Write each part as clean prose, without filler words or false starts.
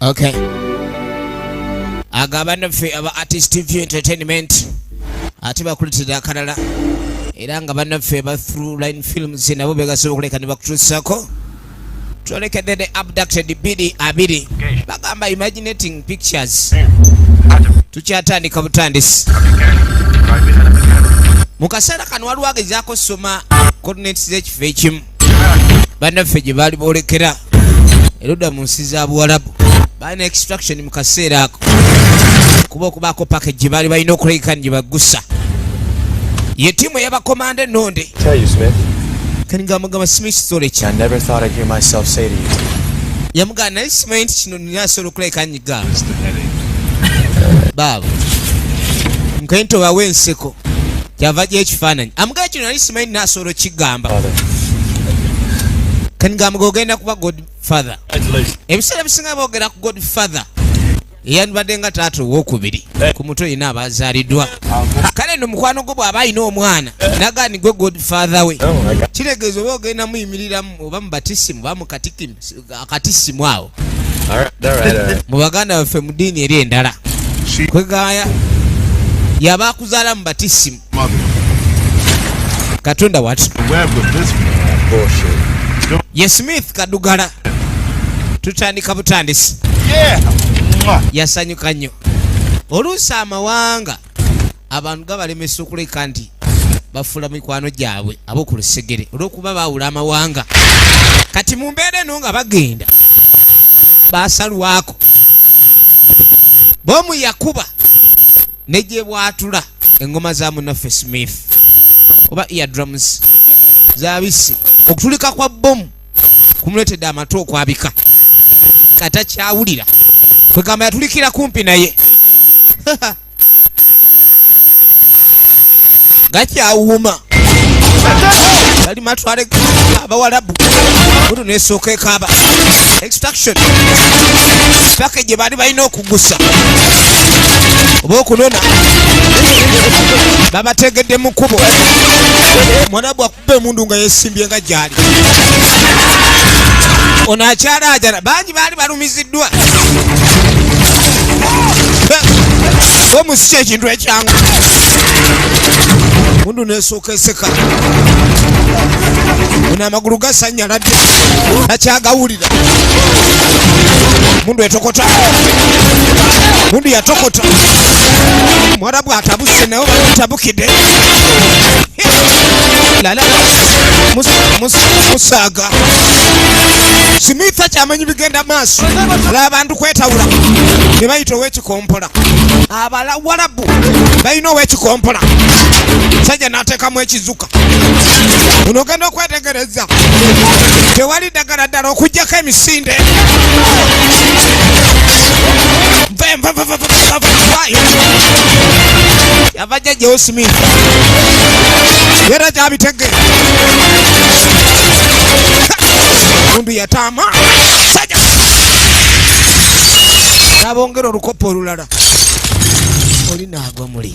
Okay, agamba naffe aba Artist TV Entertainment ate bakuletera akalala, era nga bannaffe aba Through Line Films nabo begasobola okuleka ne bakutuusako. Twolekedde The Abducted 2020, bagamba Imaginating Pictures. Tukyatandika butandisi. Mu kaseera kano waliwo agezaako soma coordinates z'ekifo ekimu bannaffe gye baali boolekera erudda mu nsi za Buwalabu. Balina extraction mu kaseera ako, kuba okubaako package gye baali balina okulabika gye baggusa. Ye ttiimu ey'abakomanda ennonde. Tell you, Smith. Kanigambagamba Smith Storage. I never thought I'd hear myself say to you. Yamugamba naye simanyi nti kino nina asobola okulabika nyiga baabo nkento bawe enseko kyava gyekifaananyi. Amugamba kino nali simanyi nina asobola okigamba. Father. Kanigamba ogenda kuba godfather. Ebiseera bisinga boogera ku godfather, eyandibadde nga taata owokubiri ku mutwe yina abazaaliddwa. Kale nno mukwano gwo bw'aba alina omwana nagani gwe godfather we, Oh, I got kitegeeza oba ogenda muyimiriramu oba mu batisimu oba mu akatisimu awo. All right. Mu baganda baffe mu ddiini eri endala, kwegaya yaba akuzaala mu batisimu. Katonda watu. Bullshit. Ye Smith Kadugala. Tutandika butandisi. Yasanyuka nnyo. Oluusi amawanga abantu gabalemesa okuleka nti bafuula mikwano gyabwe ab'oku lusegere olw'okuba baawula amawanga. Kati mu mbeera eno nga bagenda basalwako bomu yakuba ne gye bwatula engoma za munnaffe Smith oba eardrums zabisse. Okutulika kwa bomu kumuleetedde amatu okwabika, katakyawulira. Kwegamba yatulikira kumpi naye gakyawuuma gali matwale abawalabu mutu nesooka ekaaba. Extraction package gye baali balina okugusa oba okunona babategedde mu kkubo. Mwanabu akuba emundu nga yesimbye nga gyali ono akyalaajana. Bangi baali balumiziddwa omusi ekintu ekyangu. Mundu nesooka eseka. Ono amagulu gasanyaladde, takyagawulira. Mundu etokota, mundu yatokota. Mwarabu atabuse naye bamutabukidde lala musaaga. Smith akyamanyi bigenda maaso, ala abantu kwetawula ne bayita ow'ekikompola. Abalawalabu balina ow'ekikompola, sajja n'ateekamu ekizuka. Ono ogenda okwetegereza tewali ddagala ddala okugjako emisinde. Nve, nve, nve, nve, nve, nve, vaayo. Yava jjajjawo Smith era kyabitegeera. Mundu yataama sajja nabongera olukopa olulala oli naagwa muli.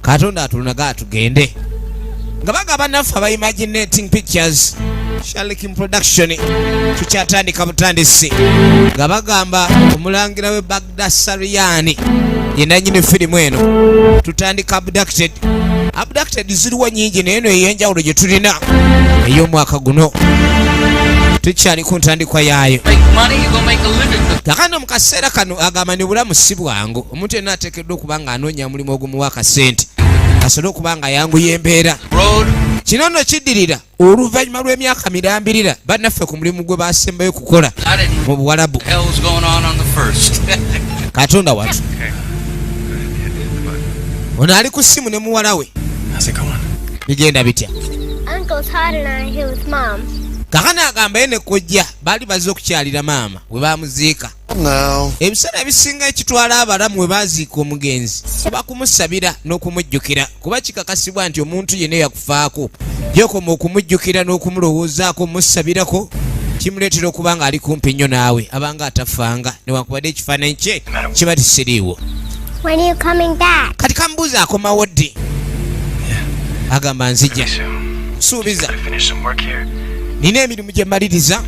Katonda atulunaga tugende nga bagamba naffe aba Imaginating Pictures, Sharlikin Production. Tukyatandika butandisi nga bagamba omulangira we Bagdasariyani yenanyini firimu eno. Tutandika Abducted. Abducted ziriwo nyingi, naye eno ey'enjawulo gye tulina ey'omwaka guno, tukyali ku ntandikwa yaayo. Make money, you gonna make a living. But Kakano mu kaseera kano agamba ni bulamu si bwangu. Omuntu yenna ateekeddwa okuba nga anoonya mulimu ogumuwa akasente asobole okuba nga yanguya embeera. Road, Kino nno kiddirira oluvannyuma lw'emyaka mirambirira bannaffe ku mulimu gwe basembayo kukola I didn't mu Buwalabu. the hell's going on the first. Katonda watu, ono ali ku ssimu ne muwala we. How's it going? Bigenda bitya? Uncle Todd and I are here with Mom. Kakano agamba ye ne kojja baali bazze okukyalira maama we bamuziika. No. Ebiseera ebisinga ekitwala abalamu we baziika omugenzi kuba kumusabira n'okumujjukira, kuba kikakasibwa nti omuntu yenna eyakufaako gyokoma okumujjukira n'okumulowoozaako omusabirako kimuleetera okuba nga ali kumpi nnyo naawe, abanga atafanga newankubadde ekifaananyi kye kiba tisiriiwo. When are you coming back? Kati kamubuuza akomawo ddi. Agamba nzija, suubiza. Finish some work here. Nina emirimu gye mmaliriza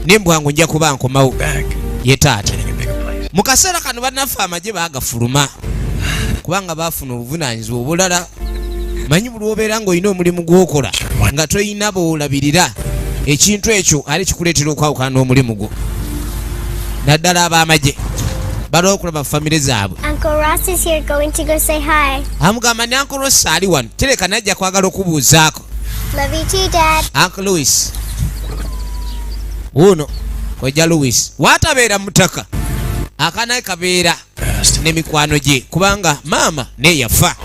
nembwangu, nja kuba nkomawo. Back. Ye taata. Getting a bigger place. Mu kaseera kano bannaffe amagye baagafuluma kubanga baafuna obuvunaanyizibwa obulala. Manyi buli obeera ng'olina omulimu gw'okola nga toyina bw'olabirira, ekintu ekyo ate kikuleetera okwawukana n'omulimu gwo, naddala ab'amagye balwa okulaba famire zaabwe. Uncle Ross is here, going to go say hi. Amugamba ne Uncle Ross ali wano, tereka najja kwagala okubuuzaako. Love you too, Dad. Uncle Louis wuuno, kojja Louis waatabeera mutaka, akaana ke kabeera Fast. ne mikwano gye kubanga maama naye yafa.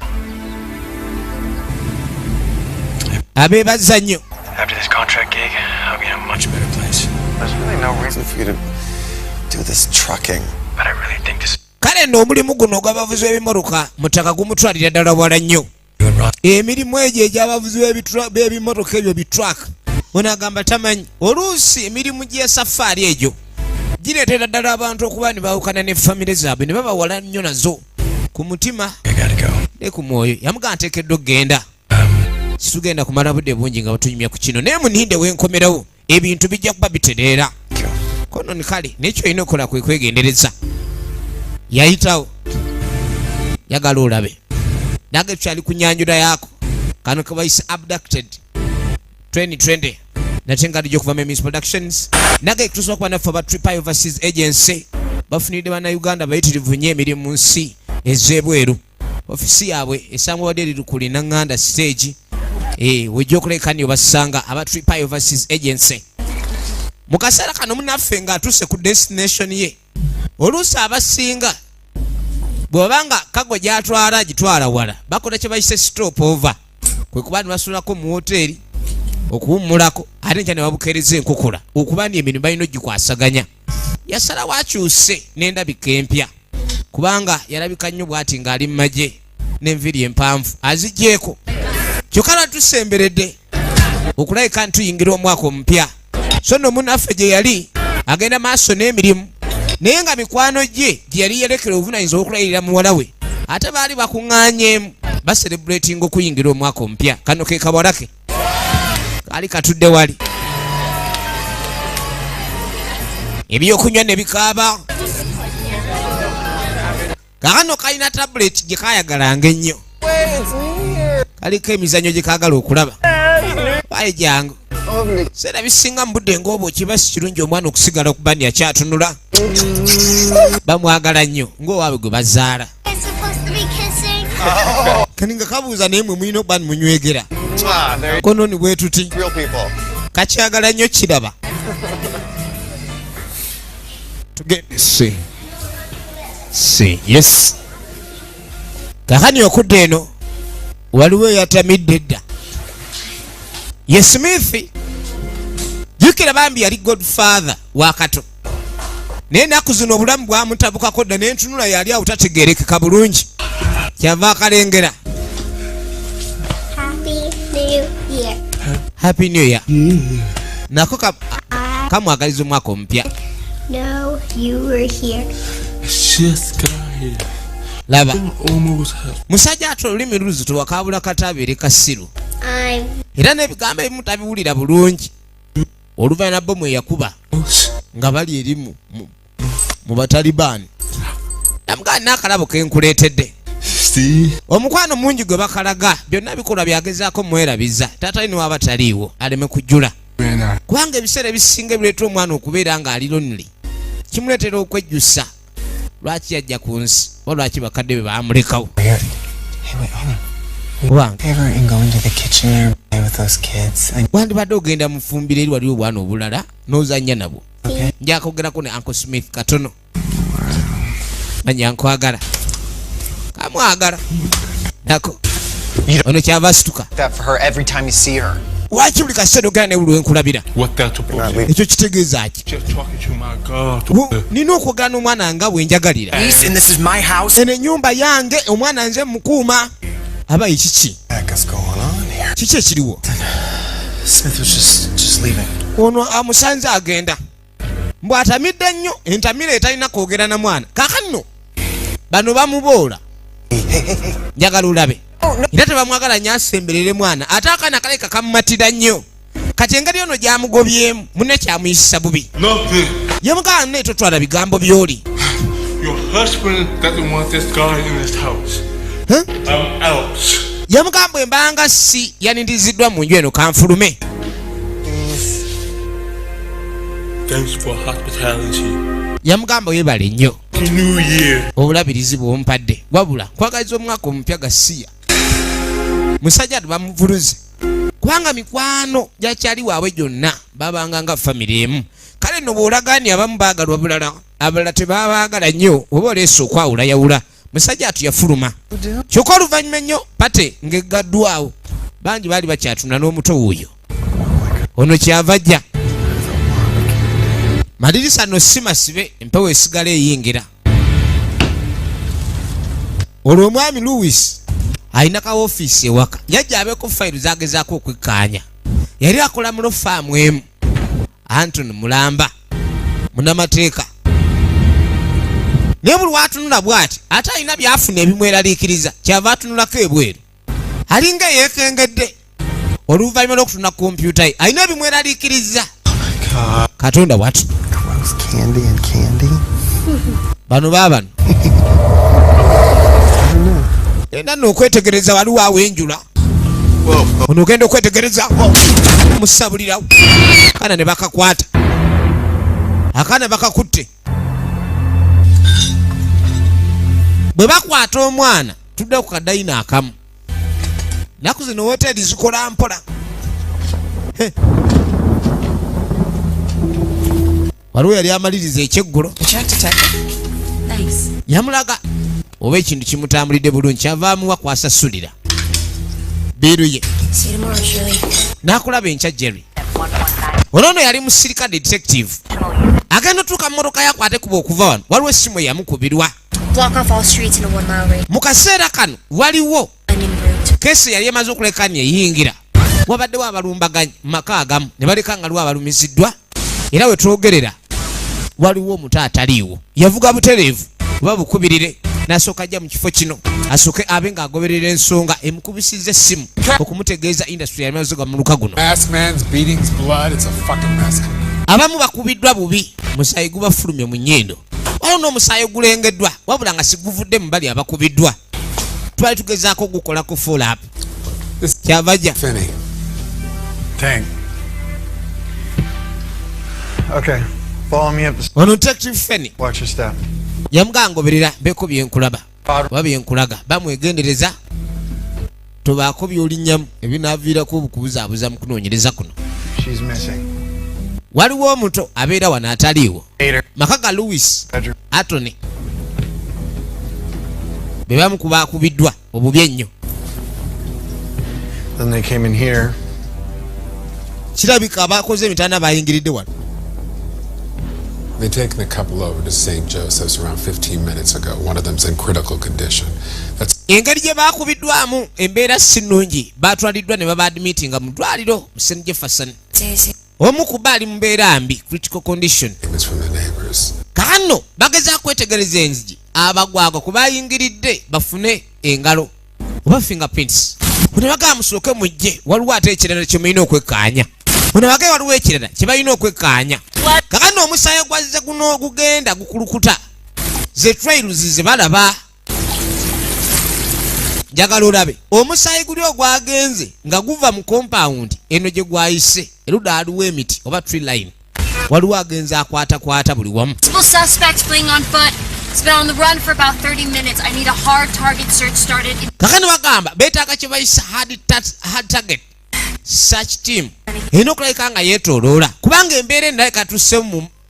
Abeebaza nnyo. After this contract gig, I'll be in a much better place. There's really no reason for you to do this trucking. But I really think this Kale nno omulimu guno ogw'abavuzi b'ebimotoka mutaka gumutwalira ddala wala nnyo. you and Ross Emirimu egyo egy'abavuzi b'ebimotoka ebyo bi truck, onagamba tamanyi oluusi emirimu gy'esafaari egyo gireetera ddala abantu okuba ne baawukana ne famire zaabwe ne babawala nnyo nazo ku mutima I gotta go. ne ku mwoyo. Yamugamba nteekeddwa okugenda, situgenda kumala budde bungi nga batunyumya ku kino, naye muninde wenkomerawo ebintu bijja kuba bitereera. Kono ni kale nekyo olina okukola kwe kwegendereza. Yayitawo yagala olabe nange tukyali ku nyanjula yaako kano kebayise Abducted 2020, nate nga lijja okuva mu Emis Productions. Nange tusobola kuba naffe aba Triple Overseas Agency bafunidde bannayuganda bayitirivu nnyo emirimu mu nsi ez'ebweru. Ofisi yaabwe esangwa wadde eri Lukuli Naŋŋanda stage. Wejja okulekani obasanga aba Triple Overseas Agency. Mu kaseera kano munaffe ng'atuuse ku destination ye, oluusi abasinga bw'obanga kago gy'atwala gitwala wala, bakola kye bayise stop over, kwe kuba ne basulako mu woteeri okuwummulako, ate nkya ne babukeereza enkokola okuba ni emirimu balina ogikwasaganya. Yasalawo akyuse n'endabika empya kubanga yalabika nnyo bw'ati ng'ali mu magye n'enviiri empanvu aziggyeko. Kyokka lwatusemberedde okulabika ntuyingira omwaka omupya, so nno munnaffe gye yali agenda maaso n'emirimu, naye nga mikwano gye gye yali yalekera obuvunanyizibwa okulayirira muwala we, ate baali bakuŋŋaanyeemu bacelebratinga okuyingira omwaka omupya. Kano ke kawala ke kaali katudde wali, ebyokunywa ne bikaaba. Kakano kalina tablet gye kayagalanga ennyo, kaliko emizannyo gye kaagala okulaba. Baye jangu, seera bisinga mu budde ng'obwo kiba si kirungi omwana okusigala okuba ni akyatunula. Bamwagala nnyo ng'owaabwe gwe bazaala. It's supposed to be kissing. Kani nga kabuuza, naye mwe mulina okuba nimunywegera. Ah, there Kononi bwe tuti. real people. Kakyagala nnyo kiraba. Tugende si si yes. Kakani okudda eno waliwo eyatamidde edda ye Smith. Jjukira bambi yali godfather wakato, naye ennaku zino obulamu bwamutabukako dda n'entunula yali awo tategerekeka bulungi, kyava akalengera. Happy New Year. Happy New Year. Nako kamwagaliza omwaka omupya. No, you were here. Just got here. Laba. Almost have Musajja ate olulimi luzito wakabula katabeere kasiru. I'm Era n'ebigambo ebimu tabiwulira bulungi oluvannyuma bomu eyakuba nga bali eri mu batalibaani. Namugamba n'akalabo kenkuleetedde. Steve. Omukwano mungi gwe bakalaga, byonna bikolwa byagezaako mwerabiza taata ni waba taliiwo aleme kujjula. Man, I Kubanga ebiseera ebisinga ebireeta omwana okubeera ng'ali lonely kimuleetera okwejjusa lwaki yajja ku nsi oba lwaki bakadde be baamulekawo. Hey, wait, hold on. Kubanga Favor in going to the kitchen there and play with those kids. I, wandibadde ogenda mufumbiro eri waliwo obwana obulala n'ozannya nabwo. Okay. Nja kwogerako ne Uncle Smith katono. Manya nkwagala, kamwagala nako ono kyava asituka. That for her every time you see her. Lwaki buli kaseera ogera ne buli wenkulabira? What that supposed to Ekyo kitegeeza ki? Just talking to my God. Nina okwogera n'omwana nga bwe njagalira. Niece, and this is my house. Eno ennyumba yange, omwana nze mukuuma. Aba ekiki? Heck is going on here? Kiki ekiriwo? Smith was just leaving. Ono amusanze agenda mbw atamidde nnyo entamire etalina kwogera na mwana. Kaakano bano bamuboola, njagala olabe, era tebamwagala nnyo asemberere mwana, ate akaana kaleka kamumatira nnyo. Kati engeri ono gyamugobyemu, munne kyamuyisisa bubi. Nothing. Yamugamba, naye totwala bigambo by'oli. Your husband doesn't want this guy in his house. Huh? I'm out. Yamugamba, bwe mbanga si yanindiriziddwa mu nju eno, kanfulume. Thanks for hospitality. Yamugamba, weebale nnyo Happy New Year. obulabirizi bwompadde, wabula nkwagaliza omwaka omupya. Gasiya musajja ati bamuvuluze, kubanga mikwano gyakyali waabwe gyonna babanga nga famire emu. Kale nno bw'olagaani abamu baagalwa bulala, abalala tebabaagala nnyo, oba oleese okwawulayawula. Musajja atu yafuluma, kyokka oluvannyuma ennyo party ng'eggaddwawo, bangi baali bakyatunda n'omuto wuuyo ono kyava ajja. Madirisa no si masibe, empewo esigala eyingira. Olwo omwami Louis alina ka ofiisi ewaka, yajja abeeko fayiro zagezaako okwekkaanya. Yali akola mu law firm emu. Antony mulamba munamateeka, naye buli watunula bw'ati ate alina byafuna ebimweraliikiriza, kyava atunulako ebweru, alinga eyeekengedde. Oluvannyuma lw'okutunula kompyuta ye, alina ebimweraliikiriza. Katonda watu! Gross candy and candy. Bano baabano enda nno okwetegereza, waliwo awenjula ono ogenda okwetegereza musabulirawo akaana ne bakakwata, akaana bakakutte. Bwe bakwata omwana, tudde ku kadayina akamu. Naku zino woteeri zikola mpola. Heh. Waliwo yali amaliriza ekyeggulo. Check, detective. Thanks. Yamulaga oba ekintu kimutambulidde bulungi, kyava amuwa kwasasulira bill ye. See you tomorrow, Shirley. N'akulaba enkya, Jerry. Ono yali musirika detective, agenda otuuka mu motoka yakwate kuba okuva wano, waliwo essimu eyamukubirwa. Block off all streets in a 1 mile radius. Mu kaseera kano waliwo Onion route. case yali emaze okulekani eyingira, wabaddewo abalumbaganyi mu maka agamu ne baleka nga liwo abalumiziddwa, era we twogerera waliwo omuto ataliiwo. Yavuga butereevu oba bukubirire n'asooka ajja mu kifo kino, asooke abe ng'agoberera ensonga emukubisiza essimu okumutegeeza industry yalimaze ga muluka guno. Masked man's beating's blood. It's a fucking mess. Abamu bakubiddwa bubi, musaayi gubafulumye mu nnyindo, waliwo n'omusaayi ogulengeddwa, wabula nga siguvudde mu bali abakubiddwa. Twali tugezaako gukolako follow-up, kyava jja. Finney. Tank. Okay. Follow me up the Ono Detective Feni. Watch your step. Yamugangoberera beeko byenkulaba oba byenkulaga, bamwegendereza tobaako byolinnyamu ebinaaviirako obukubuzaabuza mu kunoonyereza kuno. She's missing. Waliwo omuto abeera wano ataliiwo. Later. Maka ga Louis Bedroom. Atony be bamu ku bakubiddwa obubi ennyo. Then they came in here. Kirabika abakoze emitanda bayingiridde wano. They taken the couple over to St. Joseph's around 15 minutes ago. One of them's in critical condition. That's Engeri gye bakubiddwamu, embeera si nnungi, batwaliddwa ne babaadmittinga mu ddwaliro mu St Jefferson. Omu ku ba ali mu mbeera mbi, critical condition. statements from the neighbors. Kaano bagezaako kwetegereza enzigi abagwagwa ku bayingiridde bafune engalo oba fingerprints. Bano bagamba, musooke mujje, waliwo ate ekirala kye mulina okwekkaanya. Bano bagaye waliwo ekirala kye balina okwekkaanya. Kakano omusaayi gwazze guno gugenda gukulukuta ze trails ze balaba. Njagala olabe omusaayi guli ogwagenze nga guva mu compound eno gye gwayise, erudda aliwo emiti oba tree line, waliwo agenze akwatakwata buli wamu. Multiple suspects fleeing on foot. It's been on the run for about 30 minutes. I need a hard target search started. Kakano bagamba beetaaga kye bayisa hard target search team, erina okulabika nga yeetooloola, kubanga embeera endala katusse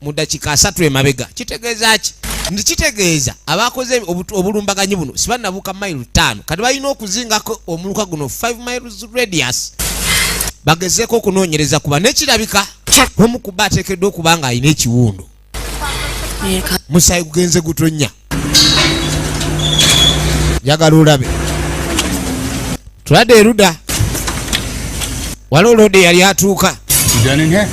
mu dakiika 30 emabega. Kitegeeza ki? Nti kitegeeza abakoze obulumbaganyi buno si bannabuuka mayiro 5. Kati balina okuzingako omuluka guno 5 miles radius, bagezeeko okunoonyereza, kuba nekirabika omu ku ba ateekeddwa okuba nga alina ekiwundu, musaayi gugenze gutonnya. Njagala olabe, tuladde erudda, waliwo loode yali atuuka. You done in here?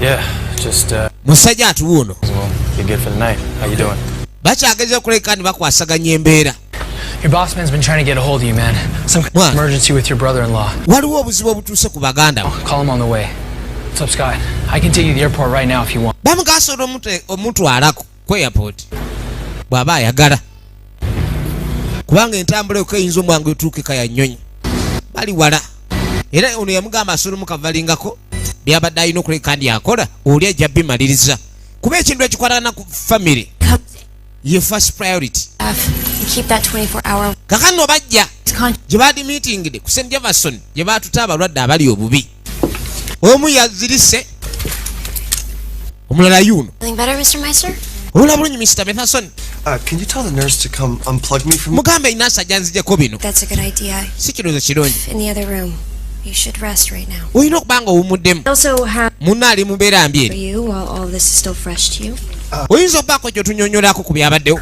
Yeah, just Musajja atuwuuno. well, you're good for the night. How you doing? Bakyageza okuleka ne bakwasaganya embeera. Your boss man's been trying to get a hold of you, man. Some kind What? of emergency with your brother-in-law. Waliwo obuzibu obutuuse ku baganda bo. Call him on the way. What's up, Scott? I can take you to the airport right now if you want. Bamugasobola omutwalako ku airport bw'aba ayagala, kubanga entambula yokka eyinza omwangu etuukika ya nnyonyi, bali wala. Era ono yamugamba asobola omukavalingako byabadde alina okuleka ndi akola, oli ajja bimaliriza, kuba ekintu ekikwatagana ku family ye first priority. And keep that 24-hour Kakano bajja con- gye baadimitingide ku St Jefferson, gye batuta abalwadde abali obubi. Omu yazirise, omulala yuno. Feeling better, Mr. Meister? Olula bulungi, Mr Methason? Can you tell the nurse to come unplug me from? Mugambe nurse ajja nzijeko bino. That's a good idea. Si kirowoozo kirungi? In the other room. You should rest right now. Olina okuba nga owumuddemu. I also have Munna ali mu mbeera mbi for eri. you while all this is still fresh to you. Oyinza okubaako kyotunyonyolako ku byabaddewo?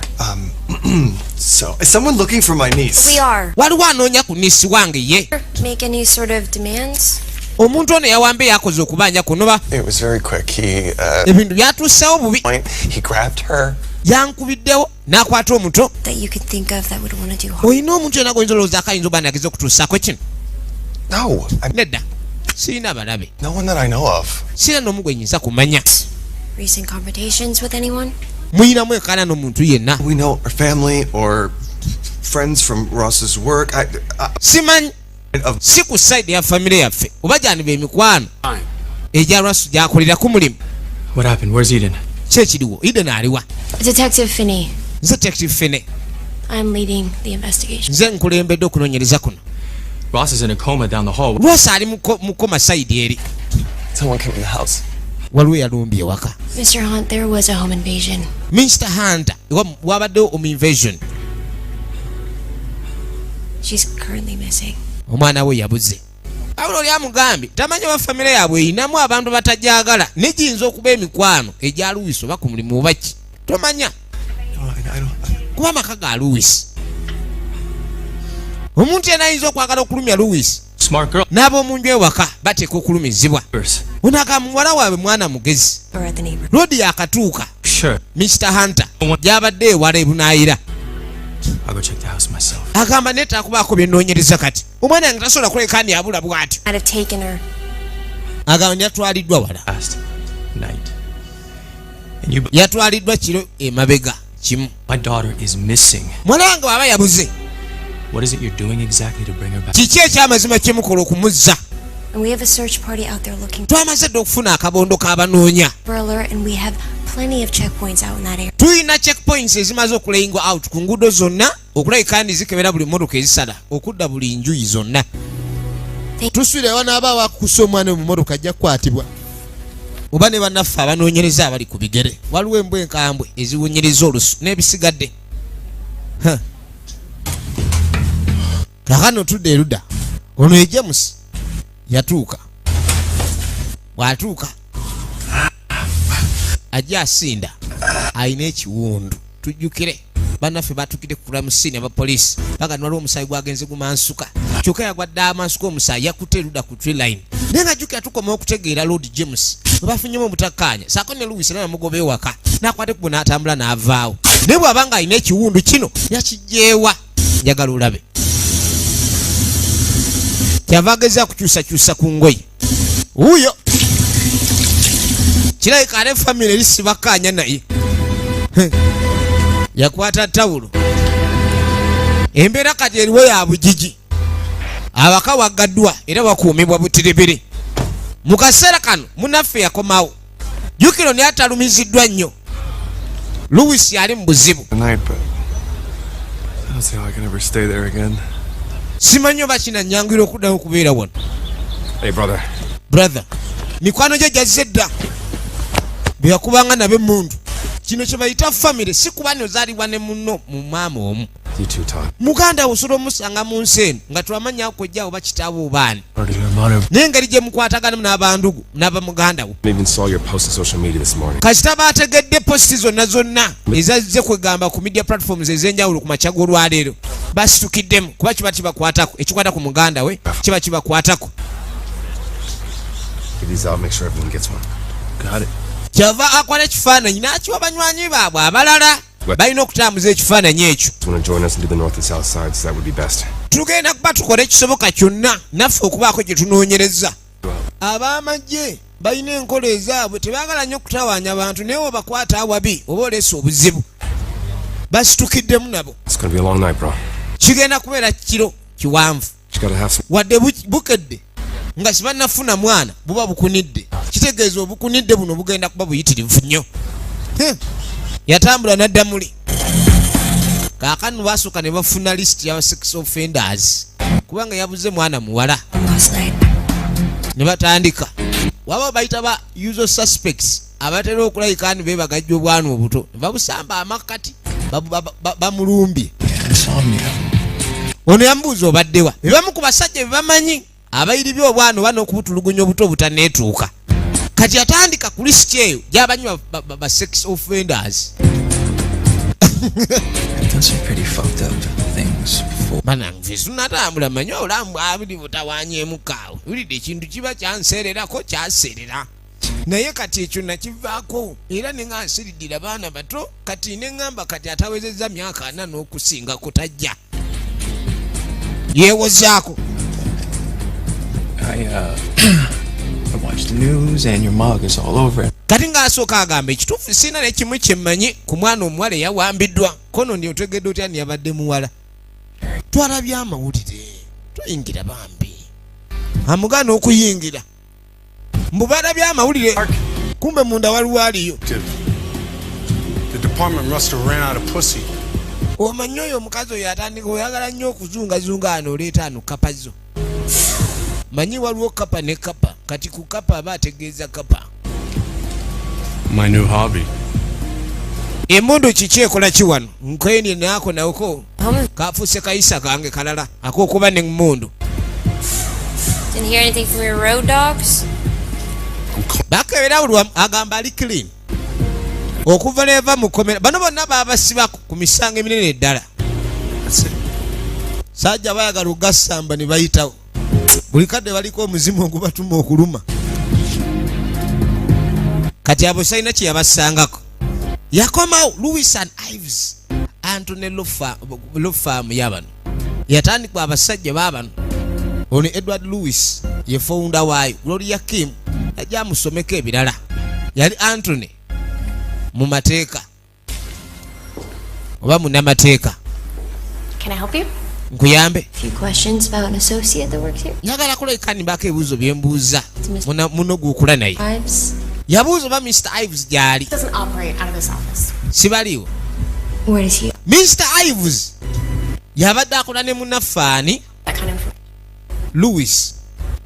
So, is someone looking for my niece? We are. Waliwo anoonya ku niece wange ye. Make any sort of demands? Omuntu ono yawambe yakoze okubanja kunoba. It was very quick. He Ebintu byatuusewo bubi. point. He grabbed her. Yankubiddewo n'akwata omuto. That you could think of that would want to do harm. Olina omuntu yena goyinza olowooza akayinza oba nageza okutuusaako kino? No, I, Nedda, sirina balabe. no one that I know of. Sirina n'omu gwe nyinza kumanya. Recent confrontations with anyone? Muyinamu ekaana n'omuntu yenna? We know our family or friends from Ross's work. I Simanyi. of Si ku side ya famire yaffe oba gyaniba emikwano egya Ross gyakolera ku mulimu. What happened? Where's Eden? Ki ekiriwo? Eden aliwa? Detective Finney. Nze Detective Finney. I'm leading the investigation. Nze nkulembedde okunoonyereza kuno. Ross is in a coma down the hall. Ross ali mu coma side eri. Someone came in the house. Waliwo yalumbye ewaka. Mr. Hunt, there was a home invasion. Mr Hunter, wabaddewo home invasion. She's currently missing. Omwana we yabuze. Wabula oli amugambye tamanyi oba famire yaabwe erinamu abantu batajagala, negiyinza okuba emikwano egya Louis oba ku mulimu oba ki, tomanya. No, I don't. Kuba amaka ga Louis, omuntu yena ayinza okwagala okulumya Louis Smart girl. n'ab'omunju ewaka bateeka okulumizibwa. Ono muwala waabwe mwana mugezi. Or at the neighbor. Lodi yakatuuka. Sure. Mr Hunter, gyabadde ewala ebunaayira. I'll go check the house myself. Agamba neetaaga kubaako bye nnoonyereza. Kati omwana yange tasobola kuleka ndi abula bw'atyo. Might have taken her. Agamba nti yatwaliddwa wala. Last night. And you, Yatwaliddwa kiro emabega kimu. my daughter is missing. Mwana wange bw'aba yabuze, What is it you're doing exactly to bring her back? kiki ekyamazima kyemukola okumuzza? And we have a search party out there looking Twamaze dda okufuna akabondo k'abanoonya. for alert, and we have plenty of checkpoints out in that area. Tulina checkpoints ezimaze okulayingwa out ku nguudo zonna okulabika ndi zikebera buli mmotoka ezisala okudda buli njuyi zonna. Tuswire wanaaba wakukusa omwana mu mmotoka ajja kukwatibwa, oba ne bannaffe abanoonyereza abali ku bigere. Waliwo embwa enkambwe eziwunyiriza olusu n'ebisigadde. Ha. Kakano tudde erudda, ono ye James yatuuka. Bw'atuuka ajja asinda, alina ekiwundu. Tujjukire bannaffe batukire ku crime scene, abapoliisi bagamba waliwo omusaayi gwagenze gumansuka, kyokka yagwadde amansuka omusaayi yakutte erudda ku tree line. Naye nga jjukira tukoma okutegeera Lord James bwe bafunyemu obutakkaanya saako ne Louis, era namugoba ewaka n'akwata ekkubo n'atambula n'avaawo. Naye bw'aba nga alina ekiwundu kino yakijjeewa? Njagala olabe kyava ageza kukyusakyusa ku ngoye. Wuuyo kirabika ate famire eri sibakkaanya naye yakwata tawulo. Embeera kati eriwo ya bugigi, abaka waggaddwa era bakuumibwa butiribiri. Mu kaseera kano munaffe yakomawo, jjukiro naye atalumiziddwa nnyo. Louis ali mu buzibu. Tonight, but I don't see how I can ever stay there again. Simanyi oba kinanyangira okuddayo okubeera wano. Hey, brother. Brother, mikwano gye gyazze dda bwe yakubanga nabo emundu. Kino kye bayita famire, si kuba nozaalibwa ne munno mu maama omu. You too, Todd. Muganda wo osobola omusanga mu nsi eno nga twamanya kojjawo oba kitaawo obaani, Already Romano. naye engeri gye mukwataganamu n'abandugu n'abamuganda wo. I even saw your post on social media this morning. Kasita bategedde post zonna zonna ezazze kwegamba ku media platforms ez'enjawulo ku makya g'olwaleero, basitukiddemu kuba kiba kibakwatako. Ekikwata ku muganda we kiba kibakwatako. Give these out, make sure everyone gets one. Got it. Kyava akwata ekifaananyi n'akiwa banywanyi baabwe abalala, balina okutambuza ekifaananyi ekyo. Want to join us and do the north and south sides? That would be best. Tugenda kuba tukole ekisoboka kyonna naffe okubaako gye tunoonyereza ab'amagye. Balina enkola ezaabwe, tebaagala nnyo kutawaanya bantu, naye obakwata awabi oba oleesa obuzibu. Basitukiddemu nabo. It's gonna be a long night, bro. Kigenda kubeera kiro kiwanvu. Just gotta have some. Wadde bukedde nga sibannafuna mwana, buba bukunidde, kitegeeza obukunidde buno bugenda kuba buyitirivu nnyo. Heh. Yatambula nadda muli. Kaakano basooka ne bafuna list ya sex offenders, kubanga yabuze mwana muwala. Last night. Ne batandika waba bayita ba usual suspects abatera okulabika ni bebagajja obwana obuto, ne babusamba amakkati bamulumbye. Insomnia. Ono yamubuuza obaddewa. Bebamu ku basajja bebamanyi abayiribye obwana oba n'okubutulugunya obuto obutaneetuuka. Kati atandika ku lisiti eyo gyabanyi ba sex offenders. I've done some pretty fucked up things before. Banange, sunatambula manyi obulamu bwabuli butawanyemu kaawe. Wulidde ekintu kiba kyanseererako, kyaseerera, naye kati ekyo nakivaako era ne nga nsiriddira baana bato. Kati ne ŋŋamba kati atawezezza myaka 40 n'okusingako tajja yeewozaako. I watched the news and your mug is all over it. Kati ng'asooka agamba ekituufu, sirina nekimu kyemmanyi ku mwana omuwala eyawambiddwa. Kono ndi otegedde otya niyabadde muwala? Twalabye amawulire. Toyingira bambi, amugaana okuyingira mbu balabye amawulire, kumbe munda waliwo aliyo. The department must have ran out of pussy. Omanyi oyo omukazi oyo atandika oyagala nnyo okuzungazunga ano, oleeta ano kapa zo. Manyi waliwo kapa ne kapa, kati ku kapa aba ategeeza kapa. My new hobby. Emundu kiki ekola ki wano? Nkweni naako nako kafuuse kayisa kange kalala ak'okuba n'emmundu. Didn't hear anything from your road dogs? Bakebera buli wamu, agamba ali clean okuva neva mukomera. Bano bonna babasibako ku misango eminene ddala. Sajja bayagala ogasamba ne bayitawo buli kadde, baliko omuzimu ogubatuma okuluma. Kati abo salina kye yabasangako. Yakomawo Louis and Ives Antony law firm yabano yatandikwa abasajja babano. Ono Edward Louis ye founder waayo. Gloria Kim ajja amusomeko ebirala, yali Antony mu mateeka oba munnamateeka. Can I help you? Nkuyambe? A few questions about an associate that works here. Njagala kulabika nimbaako ebibuuzo byembuuza muno gwokula naye. Ives. Yabuuza oba Mr Ives gyali. Doesn't operate out of this office. Sibaliwo. Where does he? Mr Ives yabadde akola ne munnaffaani. That kind of Louis,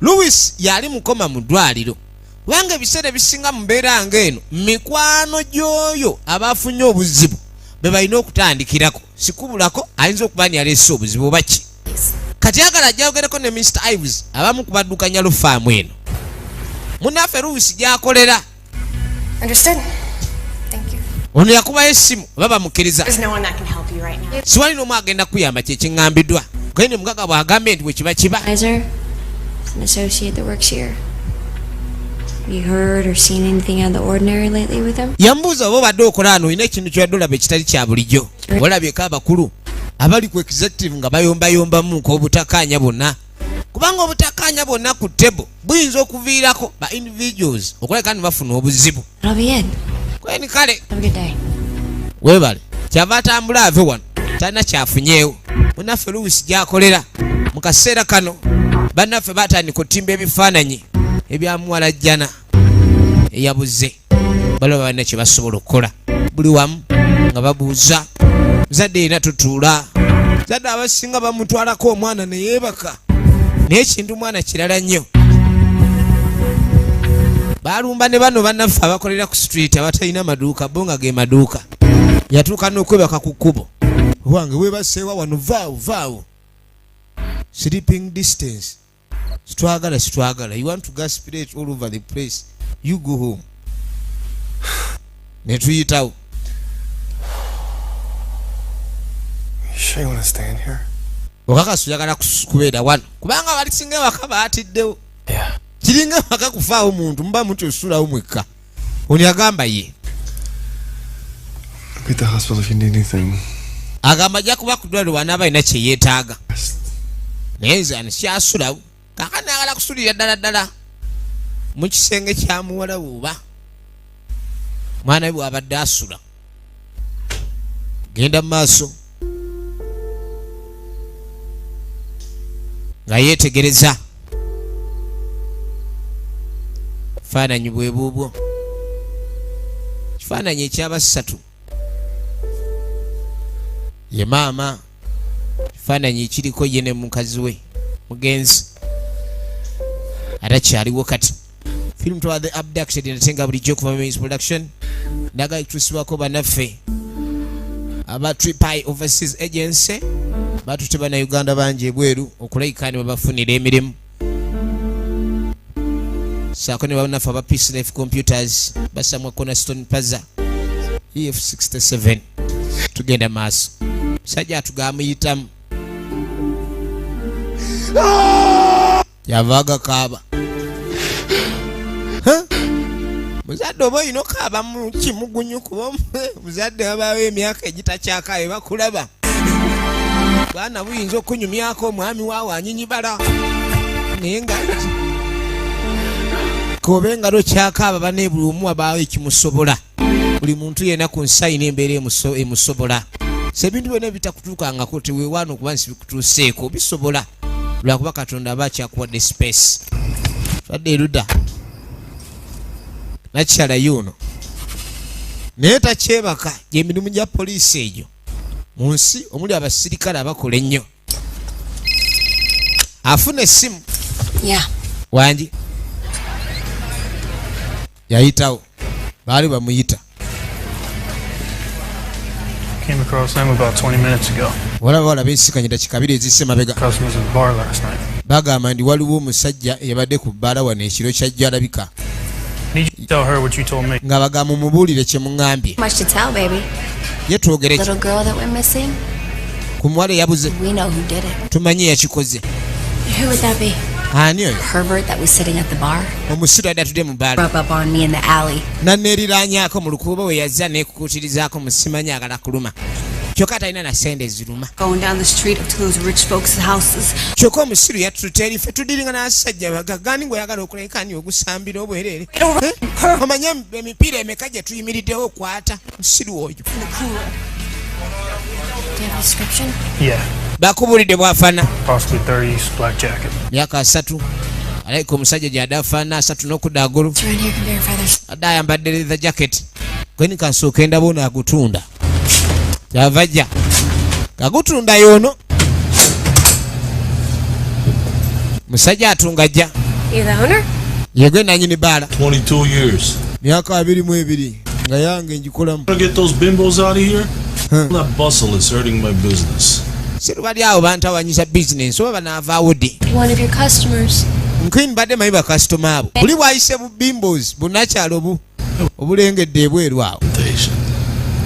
Louis yali mukoma mu ddwaliro, kubanga ebiseera ebisinga mu mbeera ng'eno mikwano gy'oyo abafunye obuzibu be balina okutandikirako. Sikubulako ayinza okuba ni yaleese obuzibu oba ki. Kati agala ajjayogereko ne Mr Ives, abamu ku baddukanya law firm eno munnaffe Louis gy'akolera. Understood. Thank you. Ono yakubayo essimu oba bamukkiriza. There's no one that can help you right now. Siwali n'omu agenda kuyamba, kyekiŋŋambiddwa. Gende mugaga bw'agambye nti bwe kiba kiba. Iser. It's an associate that works here. Have you heard or seen anything out of the ordinary lately with him? Yamubuuza oba obadde okola ano, olina ekintu kyobadde olaba ekitali kya bulijjo, olabyeko abakulu abali ku executive nga bayombayombamu nk'obutakkaanya bwonna, kubanga obutakkaanya bwonna ku table buyinza okuviirako ba individuals okulabika ne bafuna obuzibu. That'll be it. Kweni kale. Have a good day. Weebale. Kyava atambula ave wano, talina kyafunyeewo. Munaffe Louis gyakolera mu kaseera kano, bannaffe batandika otimba ebifaananyi ebyamuwala jjana eyabuze. Balaba balina kye basobola okukola buli wamu nga babuuza muzadde yina tutuula. Zadde abasinga bamutwalako omwana neyeebaka, naye ekintu mwana kirala nnyo. Balumba ne bano bannaffe abakolera ku street abatalina maduuka, bo nga ge maduuka. Yatuuka n'okwebaka ku kkubo. Wange webaseewa wano, vaawo vaawo, sleeping distance. Sitwagala, sitwagala. You want to gaspirate all over the place, you go home. Netuyitawo. You sure you want to stay in here? Okakasi oyagala kubeera wano? Kubanga balisinga ewaka baatiddewo. Kiringa ewaka kufaawo muntu muba muti osulawo mwekka. Ono yagamba ye. I'll be at the hospital if you need anything. Agamba ajja kuba ku ddwaliro wanaaba alina kye yeetaaga, naye nze ano kyasulawo. Kaakano ayagala kusulira ddala ddala. Mu kisenge kya muwala buba mwana we bw'abadde asula. Genda mu maaso nga yeetegereza faananyi bwe buubwo, kifaananyi ekyabasatu ye maama, kifaananyi ekiriko ye ne mukazi we mugenzi atakyaliwo kati. Film twa The Abducted, ate nga bulijjo okuva mu production ndaga ituusibwako bannaffe aba Tripi Overseas Agency, batutte bannayuganda bangi ebweru okulayika ne babafunira emirimu, saako ne bannaffe aba Peace Life Computers basamwa Cornerstone Plaza EF67. Tugenda maaso, musajja atugamuyitamu yava agakaaba. Muzadde oba olina okaaba mu kimugunyu, kuba muzadde wabaawo emyaka egitakyakaabe bakulaba baana buyinza okunyumyako omwami waawe anyinyibala, naye nga kobe nga tokyakaaba bane buli omu wabaawo ekimusobola. Buli muntu yenna ku nsi alina embeera emusobola. So ebintu byonna bitakutuukangako teweewaana okuba nsi bikutuuseeko, bisobola lwakuba Katonda aba akyakuwadde space. Twadde erudda nakyala yuno naye takyebaka, gyemirimu gya poliisi egyo mu nsi omuli abasirikale abakola ennyo. Afuna essimu. Yeah. Wangi yayitawo, baali bamuyita. Came across them about 20 minutes ago. Walaba walaba ensikanye dakika 2 ezisse mabega. Customers at the bar last night. Bagamba nti waliwo omusajja eyabadde ku bbaala wano ekiro kyajja alabika. Need you to tell her what you told me. Nga bagamba mumubuulire kye muŋŋambye. Much to tell, baby. Ye twogere ki? Little girl that went missing. Ku muwala eyabuze. We know who did it. Tumanyi yakikoze. Who would that be? Ani oyo? Herbert that was sitting at the bar. Omusiru adde atudde mu bbaala. Rub up on me in the alley. Nanneeriraanyaako mu lukuubo we yazza neekukuutirizaako mu simanyi agala kuluma. Kyokka talina na ssente ziruma. Going down the street up to those rich folks' houses. Kyokka omusiru yatutte eri ffe tudiringa n'abasajja bagagga ng'oyagala okuleka ni ogusambira obwereere. Omanye emipiira emeka gye tuyimiriddewo okwata musiru oyo. Do you have a description? Yeah. Bakubuulidde bw'afaana. Possibly 30s, black jacket. Myaka 30. Alayika omusajja gy'adde afaana 30 n'okudda agulu. It's around here can verify there's Adde ayambadde leather jacket. Gweni kansooka endaba ono agutunda. Kyava ajja. Kagutunda y'ono. Musajja atunga ajja. You the owner? Ye gwe nannyini bbaala. 22 years. Myaka 22 nga yange ngikolamu. Wanna get those bimbos out of here? That bustle is hurting my business. Siru bali awo bantawanyiza bizinensi oba banaavaawo ddi? One of your customers. Nkwini mbadde manyi bakasitoma abo. Buli bw'ayise bu bimbos bunnakyalo bu obulengedde ebweru awo.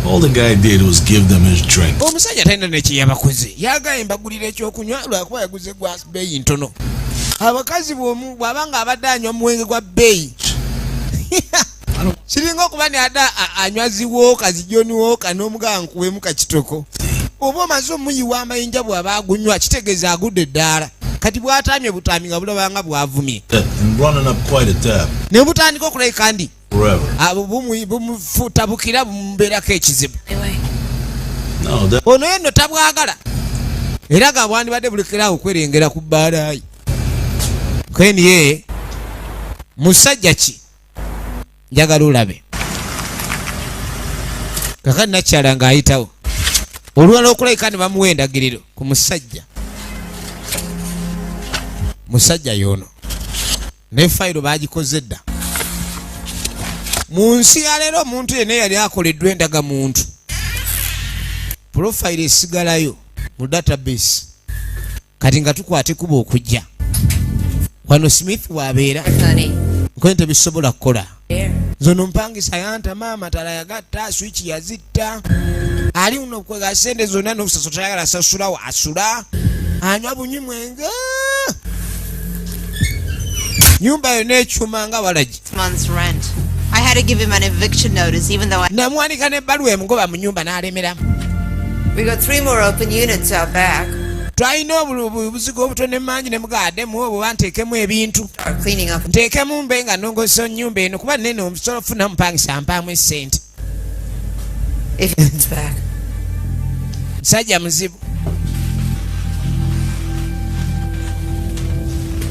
All the guy did was give them his drink. Omusajja talina ne kye yabakoze. Yagaye mbagulira ekyokunywa lwakuba yaguze gwa bbeeyi ntono. Abakazi bw'aba nga abadde anywa muwenge gwa bbeeyi. Kiringa okuba ne adde anywa ziwooka zijoni wooka n'omugamba nkuweemu kakitoko. Oba omaze omuyiwa amayinja bw'aba agunywa kitegeeza agudde eddaala. Kati bw'ataamye butaami nga bulaba nga bw'avumye. And running up quite a tab. Ne butandika okulabika ndi. Forever. Abo bumufutabukira bumubeerako ekizibu. No, that Ono yenno tabwagala. Era nga bwandibadde bulekera okwerengera ku bbaala ye. Kweni ye musajja ki? Njagala olabe. Kakati nakyala ng'ayitawo. Olwala okulabika ne bamuwa endagiriro ku musajja. Musajja y'ono. Ne fayiro baagikoze dda. Mu nsi ya leero omuntu yenna eyali akoleddwa endagamuntu, profile esigalayo mu database. Kati nga tukwata ekkubo okujja. Wano Smith w'abeera. Nkoye tebisobola kukola. Nze mpangisa yanta maama tala yagatta, switch yazitta. Ali uno kwega sente zonna n'obusaso tayagala asasulawo asula. Anywa bunywi mwenge. Nyumba yonna ekyuma nga walagi. Month's rent. I had to give him an eviction notice even though I Namwanika n'ebbaluwa emugoba mu nyumba n'alemeramu. We got 3 more open units out back. Twalina obuzigo obutono emangi ne mugaddemu obwo, banteekemu ebintu, Cleaning up. nteekemu mbe nga nongosa nnyumba eno, kuba nene omusobola ofuna mupangisa mpaamu esente. If it's back. Musajja muzibu.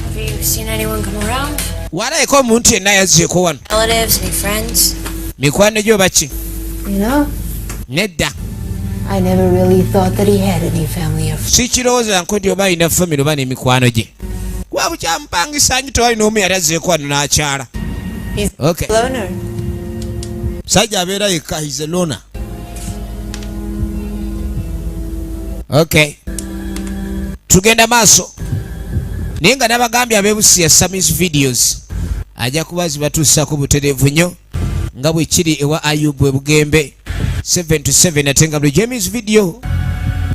Have you seen anyone come around? Walabeko omuntu yenna yazzeeko wano? Relatives, any friends? Mikwano gyo baki? You know, Nedda. I never really thought that he had any family or Sikirowooza nko nti oba alina family oba n'emikwano gye, kuba bukyamupangisa nyo tewali n'omu yali azzeeko wano n'akyala. He's Okay. a loner. Musajja abeera yekka, he's a loner. Okay, tugenda maaso, naye nga nabagambye abeebusiya Samis Videos ajja kuba zibatuusako butereevu nnyo nga bwe kiri ewa Ayubu ebugembe 7 to 7, ate nga buli James Video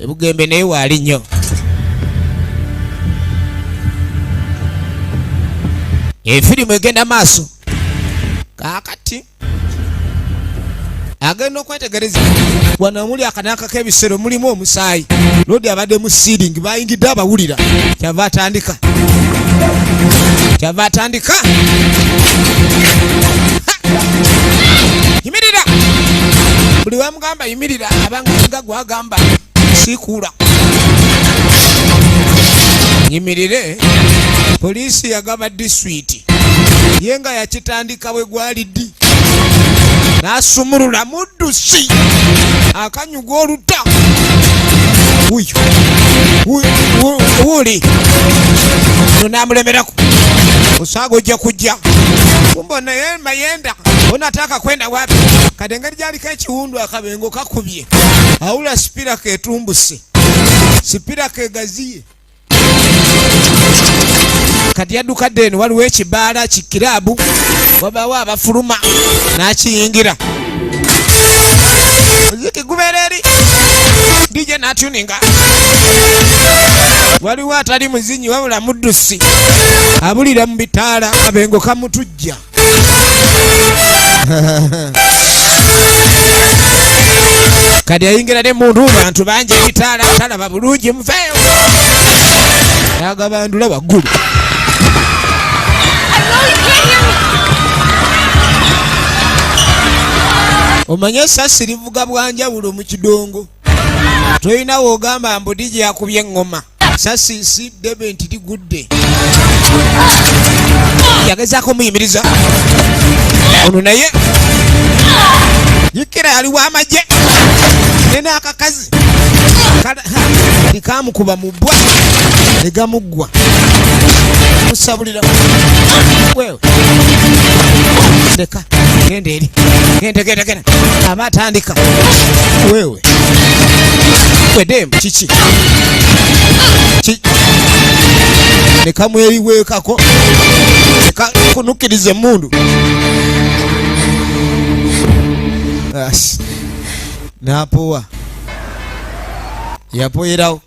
ebugembe naye waali nnyo. Efirimu egenda maaso. Kaakati agenda okwetegereza wano omuli akanaka k'ebisero mulimu omusaayi. Lodi abadde mu ceiling, bayingidde abawulira, kyava atandika. Ha! Yimirira! Buli wamugamba yimirira, abanga nga gwagamba sikuula yimirire. Poliisi yagaba diswiti ye nga yakitandika bwe gwali ddi, n'asumulula muddusi akanyuga oluta. Wuyo wuuli ono n'amulemerako, osaaga ojja kujja kumba naye mayenda onataka kwenda wapi? Kati engeri gyaliko ekiwundu, akabengo kakubye, awula sipira ketumbuse, sipira kegaziye. Kati yaddukadde eno, waliwo ekibaala kikiraabu, wabawo abafuluma n'akiyingira. Muziki gubeera eri, DJ n'atuninga. Waliwo atali muzinyi wabula muddusi abulira mu bitaala, abengo kamutujja. Kati ayingira ne muntu, bantu bangi, ebitaala, talaba bulungi, muveeyo, n'agabandula waggulu. I know you can't hear me. Omanye esasi livuga bwanjawulo mu kidongo, tolina woogamba mbu DJ yakubye eŋŋoma, sasi si ddebe nti ligudde. Yagezaako omuyimiriza ono, naye jukira yaliwo amagye ne n'akakazi likamukuba mu bbwa ne gamuggwa musabulira. Wewe leka, genda eri, genda, genda, genda. Aba atandika, wewe wedemu kiki nekamweriweekako nekakunukiriza emundu. Asi. Napowa yapoyerawo,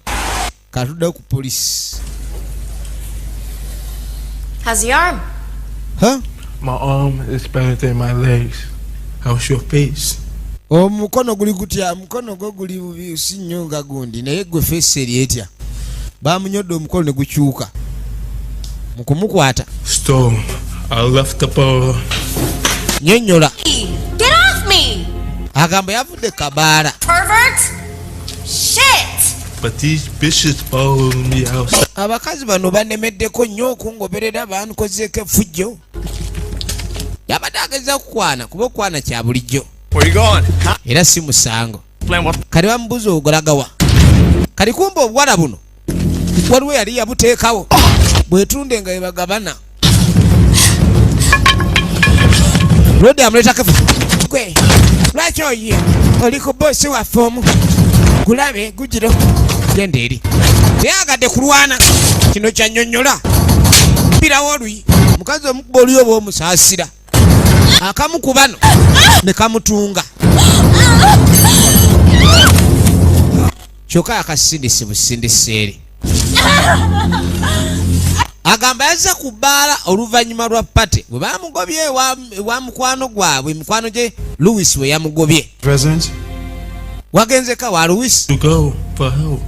katudde ku polisi. How's the arm? Huh? My arm is better than my legs. How's your face? Omukono guli gutya? Omukono gwo guli bubi si nnyo nga gundi, naye gwe face eri etya? Bamunyodde omukono ne gukyuka mu kumukwata. So, I left the bar. Nyonnyola. Get off me! Agamba yavudde kabaala. Pervert! Shit! But these bitches follow me outside. Abakazi bano banemeddeko nnyo okungoberera, bankozeeko effujjo. Yabadde ageza kukwana, kuba okwana kya bulijjo. Where you going? Era si musango. Plan what? Kati bamubuuza ogolagawa. Kati kumba obuwala buno waliwo yali yabuteekawo bwetunde nga bwebagabana. Lodi amuleetako, gwe lwaki oyiye oli ku boosi waffe omu gulabe gugiro, genda eri. Teyagadde kulwana, kino kyanyonnyola mpirawo oluyi. Mukazi omukuba oluyi oba omusaasira, akamu ku bano ne kamutunga, kyokka akasindise busindise eri. Agamba yazza ku bbaala oluvannyuma lwa party bwe bamugobye ewa mukwano gwabwe, mikwano gye Louis we yamugobye. Residence? Wagenzeka wa Louis? To go for help.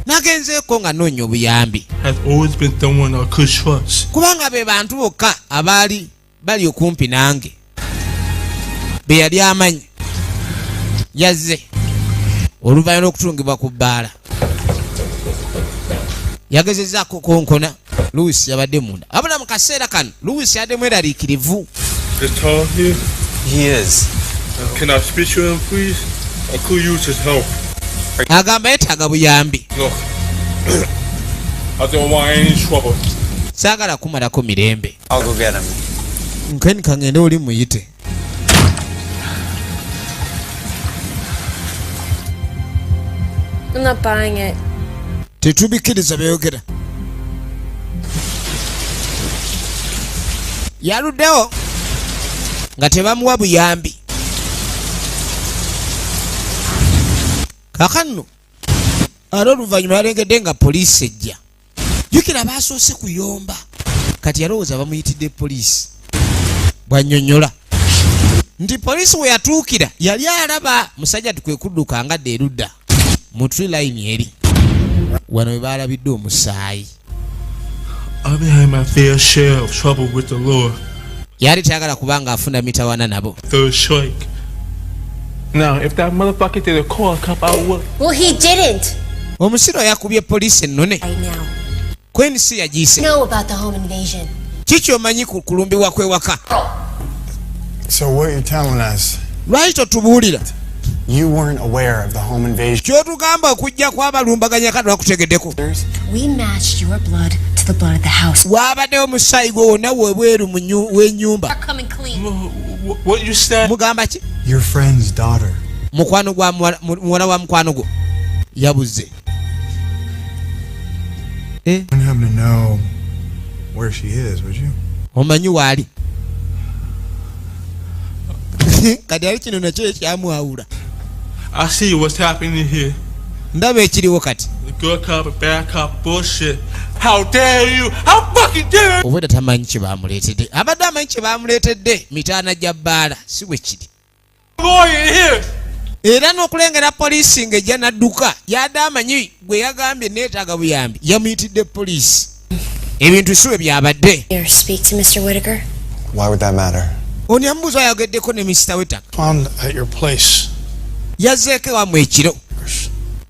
Nagenzeeko nga noonya obuyambi. Has always been someone I could trust. Kubanga be bantu bokka abaali bali okumpi nange be yali amanyi. Yazze oluvannyuma lw'okutungibwa ku bbaala, yagezezaako konkona. Louis yabadde munda, wabula mu kaseera kano Louis yadde mweraliikirivu. Is Tom here? He is. Can I speak to him, please? I could use his help. Agamba yeetaaga buyambi. Look, I don't want any trouble. Saagala kumalako mirembe. I'll go get him. Nkeni kangende oli muyite. I'm not buying it. Tetubikkiriza byeyogera. Yaluddewo nga tebamuwa buyambi. Kaakano ate oluvannyuma yalengedde nga poliisi ejja. Jjukira baasoose kuyomba, kati yalowooza bamuyitidde poliisi. Bwannyonnyola nti poliisi we yatuukira yali alaba musajja tukwe kudduka nga dda erudda mu tree line eri wano we baalabidde omusaayi. I've been having my fair share of trouble with the law. Yali tayagala kubanga afuna mitawana nabo. Third strike. Now, if that motherfucker did a call cop, I would. Well, he didn't. Omusiro yakubye poliisi ennone. Right now. Kwensi yagiise. Know about the home invasion. Kiki omanyi ku kulumbibwa kw'ewaka? So what you're telling us? Lwaki totubuulira? You weren't aware of the home invasion. Ky'otugamba okujja kw'abalumbaganya kati lwakutegeddeko. We matched your blood to the blood of the house. Waabaddewo omusaayi gwo wonna webweru w'ennyumba. Coming clean. What you said? Mugamba ki? Your friend's daughter. Mukwano gwa muwala wa mukwano gwo yabuze. You wouldn't happen to know where she is, would you? Omanyi waali? Kati ali kino nakyo ekyamwawula. I see what's happening here. Ndaba ekiriwo kati. The good cop and bad cop bullshit. How dare you? How fucking dare you? Obwedda tamanyi kye bamuleetedde. Abadde amanyi kye bamuleetedde mitaana gya bbaala, si bwe kiri. Lawyer here. Era n'okulengera poliisi ng'ejja n'adduka, yadde amanyi gwe yagambye neetaaga buyambi, yamuyitidde poliisi. Ebintu si bwe byabadde. Here, speak to Mr. Whitaker. Why would that matter? Ono yamubuuza yayogeddeko ne Mr. Whitaker. Found at your place. Yazzeeko ewammwe ekiro.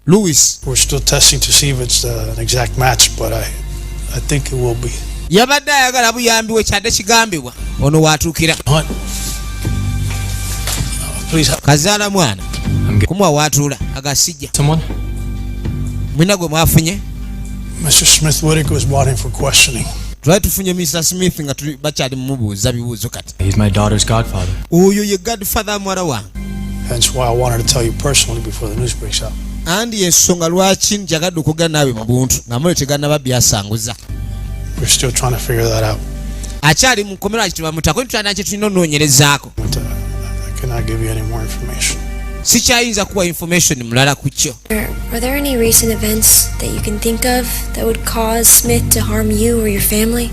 Louis. We're still testing to see if it's an exact match, but I think it will be. Yabadde ayagala buyambi we kyadde kigambibwa. Ono waatuukira. Hunt. Please. Kazaala mwana. Kumuwa waatuula agasijja. Someone? Mwina gwe mwafunye? Mr. Smith Whitaker was brought in for questioning. Twali tufunye Mr. Smith nga tuli bakyali mumubuuza bibuuzo kati. He's my daughter's godfather. Oyo ye godfather muwala wange. Hence why I wanted to tell you personally before the news breaks out. Andi ensonga lwaki njagadde okwogera naawe mu buntu nga mule tegannaba byasanguza. We're still trying to figure that out. Akyali mu nkomero lwaki tebamutako ntitulina kye tulina onoonyerezaako. I cannot give you any more information. Sikyayinza kuwa information mulala ku kyo. Are there any recent events that you can think of that would cause Smith to harm you or your family?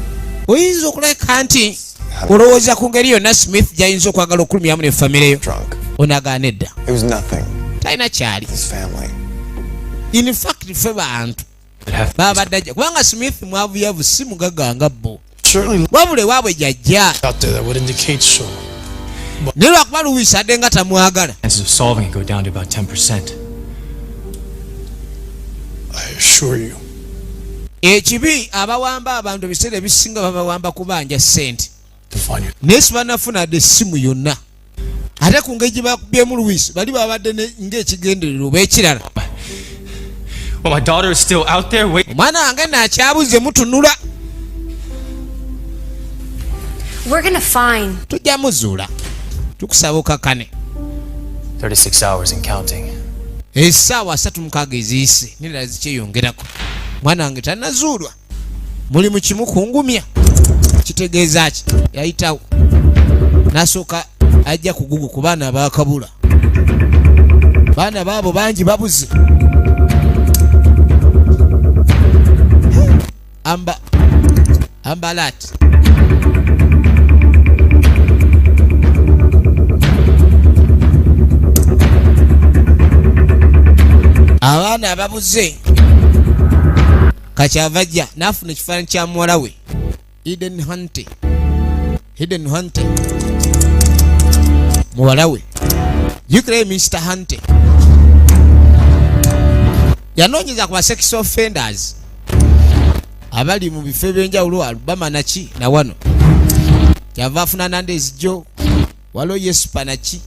Oyinza okuleka nti olowooza ku ngeri yonna Smith gy'ayinza okwagala okulumyamu ne famire yo. Onagaana edda. It was nothing. Talina kyali. His family. In fact ffe bantu babadde ajja kubanga Smith mwavuyavu si mugagga nga bo. Certainly Wabula ewaabwe jajja. out there that would indicate so. Naye lwakuba Louis adde nga tamwagala. Chances of solving it go down to about 10%. I assure you. Ekibi abawamba abantu ebiseera ebisinga babawamba kubanja ssente. To find you. Naye si bannafuna dde essimu yonna. Ate ku ngeri gye bakubyemu Louis bali babadde ng'ekigendererwa oba ekirala. Well, my daughter is still out there waiting. Omwana wange naakyabuze mutunula. We're gonna find. Tujja muzuula. Tukusaba okakkane. 36 hours and counting. Essaawa 36 eziyise n'endala zikyeyongerako. Mwana wange tannazuulwa. Muli mu kimu kungumya. Kitegeeza ki? Yayitawo. N'asooka ajja ku Google ku baana abaakabula. Baana baabo bangi babuze. Amba Ambalat. Abaana ababuze Kakyava ajja n'afuna ekifaananyi kya muwala we Eden Hunte. Eden Hunte muwala we, jjukirayo Mr Hunte yanoonyeza ku ba sex offenders abali mu bifo ebyenjawulo, Alabama naki na wano. Kyava afuna Nandez jo waliwo Yesipa naki.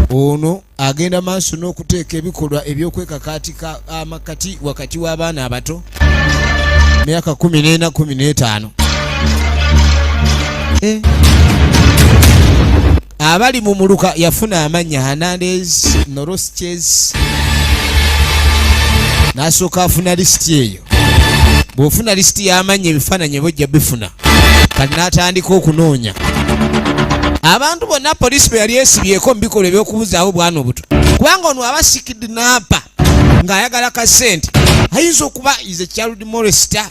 Ono agenda maaso n'okuteeka ebikolwa ebyokwekakaatika amakati wakati w'abaana abato, myaka 14, 15. Abali mu muluka yafuna amannya Hernandez, Norosches, n'asooka afuna lisiti eyo. Bw'ofuna lisiti y'amannya, ebifaananyi bojja bifuna. Kati n'atandika okunoonya abantu bonna poliisi be yali esibyeko mu bikolwa eby'okubuzaawo bwana obuto, kubanga ono aba si kidnapper ng'ayagala ka ssente, ayinza okuba is a child molester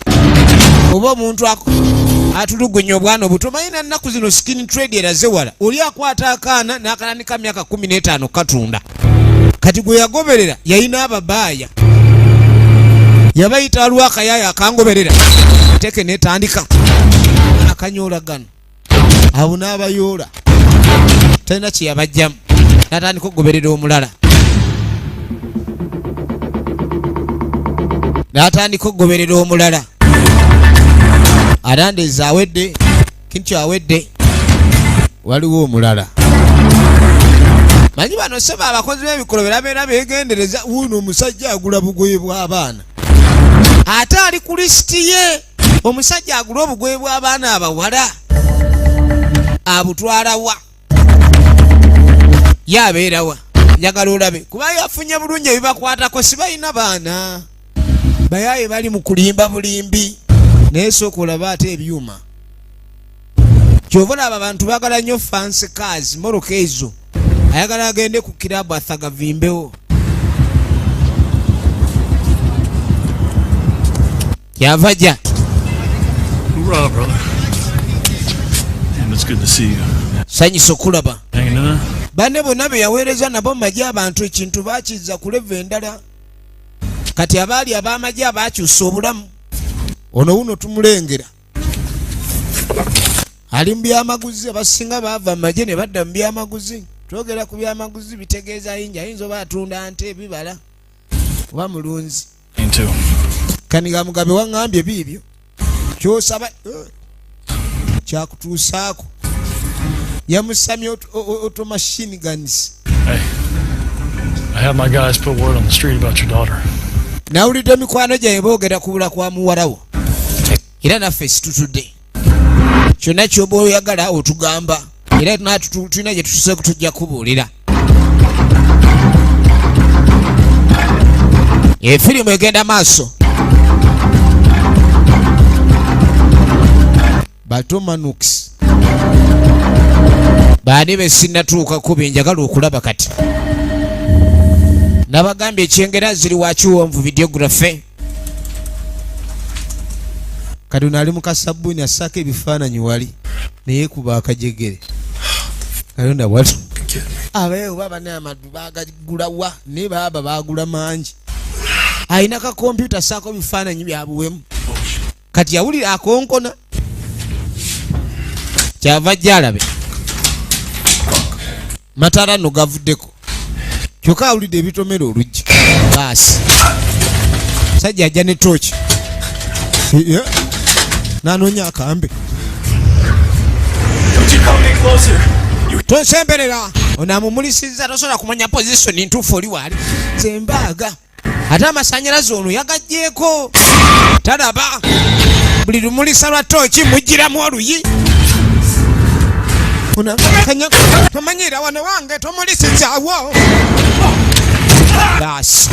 oba omuntu atulugunya obwana obuto. Manyi na nnaku zino skin trade eraze wala, oli akwata akaana n'akalanika myaka 15 katunda. Kati gwe yagoberera yalina ababaaya, yabayita waliwo akayaaya akangoberera, teke netandika akanyoolagano abo n'abayoola, talina kye yabajjamu, n'atandika okugoberera omulala, n'atandika okugoberera omulala. Hernandez awedde, kintu awedde, waliwo omulala. Manyi bano seba abakozi b'ebikolwa berabeera beegendereza. Wuuno omusajja agula bugoye bw'abaana, ate ali ku lisiti ye. Omusajja agula obugoye bw'abaana abawala abutwala wa? Ye abeerawa? Njagala olabe kuba yafunye bulungi ebibakwatako. Si balina baana bayaye, bali mu kulimba bulimbi, naye sooka olabe ate ebyuma. Kyova olaba abantu baagala nnyo fancy cars, mmotoka ezo. Ayagala agende ku kirabu athagavimbewo. Kyava jja. Hoorah, brother. Damn, it's good to see you. Sanyusa okulaba. Hanging in there? Banne bonna be yaweereza nabo mu magye, abantu ekintu bakizza ku level endala. Kati abaali ab'amagye abakyusa obulamu, ono wuno tumulengera ali mu byamaguzi. Abasinga baava mu magye ne badda mu byamaguzi. Twogera ku byamaguzi bitegeeza yingi, ayinza oba atunda nte, ebibala oba mulunzi. Into. Kaniga Mugabe waŋŋambye biibyo kyosaba kyakutuusaako. Yamusamye auto machine guns. Hey, I have my guys put word on the street about your daughter. Nawulidde mikwano gyange boogera ku bula kwa muwalawo, era naffe situtudde. Kyonna kyoba oyagala otugamba, era tulina gye tutuseeko, tujja kubuulira. Efirimu egenda maaso. Batomanux baani be sinnatuukako bye njagala okulaba? Kati nabagambye ekyengera ziri wakiwonvu videography. Kati ono ali mu kasabbuuni assaako ebifaananyi wali naye kuba akajegere. Katonda watu abeewo baba n'amaddu bagagulawa, naye baaba bagula mangi. Alina ka kompyuta assaako ebifaananyi byabuwemu. Kati yawulira akonkona, kyava ajja alabe. Mataala nno gavuddeko, kyokka awulidde ebitomera oluggi. Baasi sajja ajja ne tooki n'anoonya akambe. Don't you come any closer. Tonsemberera. Ono amumulisizza, tosobola kumanya position ntuufu oli waali. Nze mbaaga ate amasanyalaze ono yagaggyeko, talaba. Buli lumulisa lwa tooki mugiramu oluyi. Ono kanya tomanyira wano wange tomulisizaawo. Baasi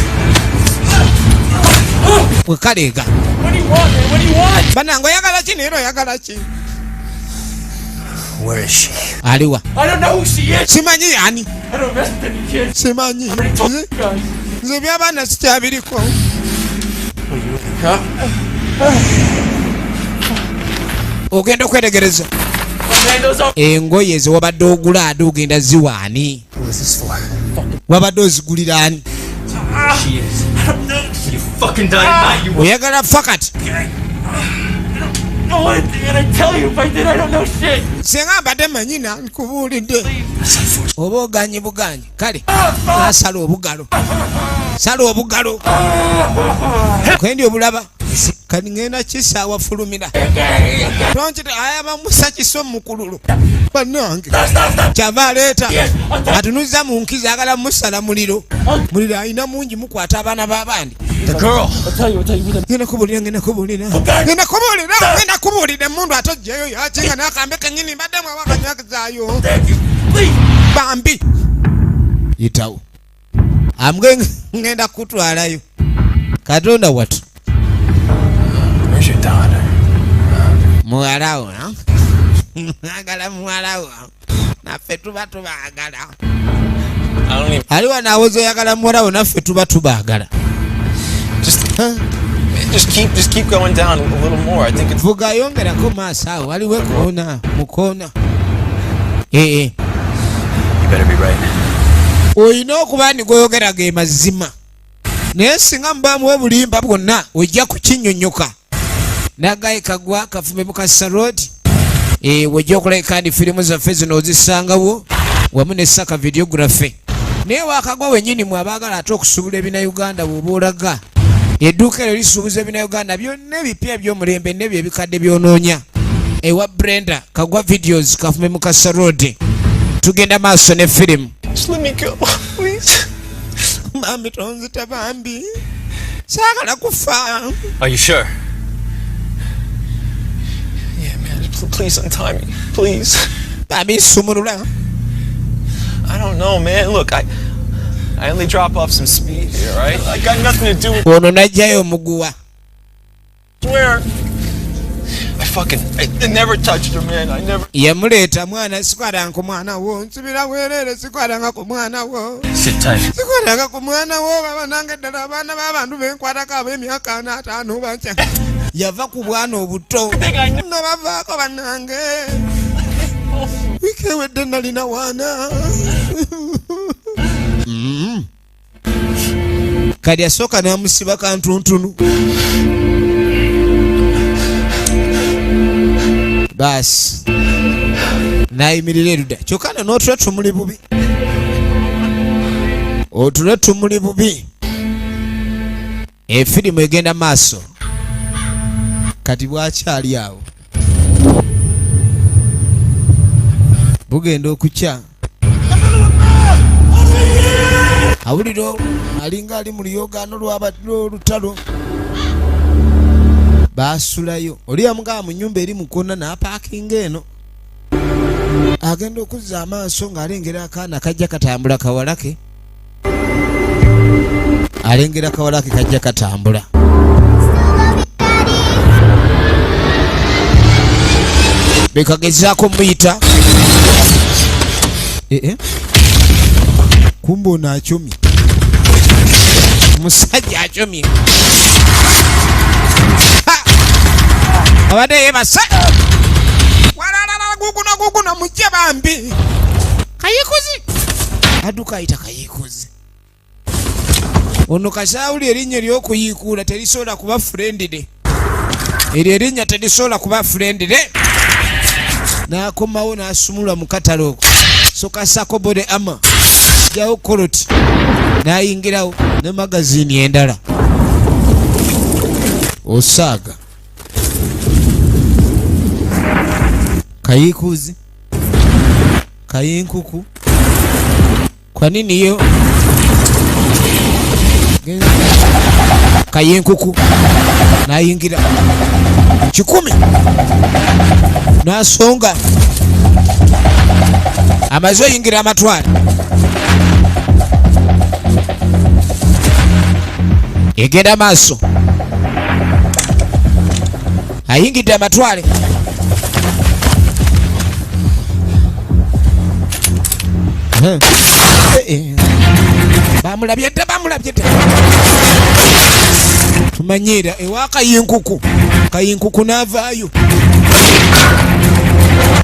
wekaleega. What do you want, man? What do you want? Banange, oyagala ki? Neera oyagala ki? Where is she? Aliwa? I don't know who she is. Simanyi yani. I don't mess with any kids. Simanyi. I already told you guys. Nze ebyabaana sikyabiriko. Oh, you the cop? Ogenda okwetegereza. Oh, man, those are. Engoye ze wabadde ogula ate ogenda ziwaani? What is this for? Wabadde ozigulira ani? She is. You fucking die tonight, you Oyagala fa kati? No, I and I tell you, if I did, I don't know shit. Singa mbadde manyina nkubuulidde. Oba oganye buganyi, kale nasala obugalo, sala obugalo kwendi obulaba. Kati ngenda kisaawa fulumira tonkita ayaba musa kiso mukululu bannange. Kyava aleeta atunuza mu nkizi, agala musala muliro. Muliro alina mungi, mukwata abaana b'abandi. The girl. I'll tell you, I'll tell you. Ngenda kubuulira, ngenda kubuulira, ngenda kubuulira, ngenda kubuulira. Emundu ate ojjayo yakinga n'akambe kenyini mbaddemu awakanyakizaayo. Bambi yitawo amge, ngenda kutwalayo. Katonda watu. Where's your daughter? Muwalawo agala, muwalawo naffe tuba tubaagala. I don't even. Ali wano oyagala muwalawo, naffe tuba tubaagala. Just keep going down a little more. I think it's. Vuga yongerako maaso awo, waliwo ekoona mu koona ee. You better be right. Olina okuba ni goyogera ge mazima, naye singa mubaamu obulimba bwonna ojja kukinyonyoka. Nagaye Kagwa Kafume Mukasa Road, wejja okulabika ndi firimu zaffe zino ozisangawo wamu ne Saka Videography. Naye wakagwa wennyini mwe abaagala ate okusuubula ebinauganda, bw'oba olaga edduuka eryo lisuubuza ebinauganda byonna ebipya ebyomulembe nebyo ebikadde byonoonya ewa Brenda Kagwa Videos, Kafume Mukasa Road. Tugenda maaso ne firimu. Just let me go, please. Bambi tonzita, bambi saagala kufa. Are you sure? Yeah, man. Just please untie me, please. Bambi sumulula. I don't know, man. Look, I only drop off some speed here, right? I got nothing to do with. Ono najjayo omuguwa. Swear. I fucking I never touched her, man. I never. Yamuleeta mwana, sikwatanga ku mwana wo, nsubira bwereere, sikwatanga ku mwana wo. Sit tight. Sikwatanga ku mwana wo baba nange ddala. Abaana b'abantu benkwatako ab'emyaka 45 bakya yava ku bwana obuto nabavaako. Bannange, wiiki ewedde nalina waana. Kati asooka n'amusiba kantuntunu baasi n'ayimirira erudda. Kyokka no n'otulo tumuli bubi, otulo tumuli bubi. Efirimu egenda maaso. Kati bwakyali awo, bugenda okukya, awulira alinga ali mu luyogaano lw'olutalo. Baasulayo oli yamugamba mu nyumba eri mukona n'apaakinga eno. Agenda okuzza amaaso ng'alengera akaana kajja katambula, kawala ke. Alengera kawala ke kajja katambula. Bekagezaako muyita. Eh, kumbe ono acomye, musajja acomye. Ha! Abadde yeebase walalala. Guguno guguno mujje bambi. Kayikuzi adduka ayita Kayikuzi. Ono kasaawuli erinnya ery'okuyiikuula terisobola kuba friendly, eryo erinnya terisobola kuba friendly. N'akomawo n'asumulwa mu katale okwo sokasako bode ama jawo koloti n'ayingirawo ne magazini endala osaaga Kayikuzi Kayinkuku. Kwa nini hiyo Kayinkuku n'ayingira 100 n'asonga amaze oyingira amatwale egenda maaso. Ayingidde amatwale. Eh, eh. Bamulabye dda, bamulabye dda. Tumanyiira ewa Kayinkuku. Kayinkuku n'avaayo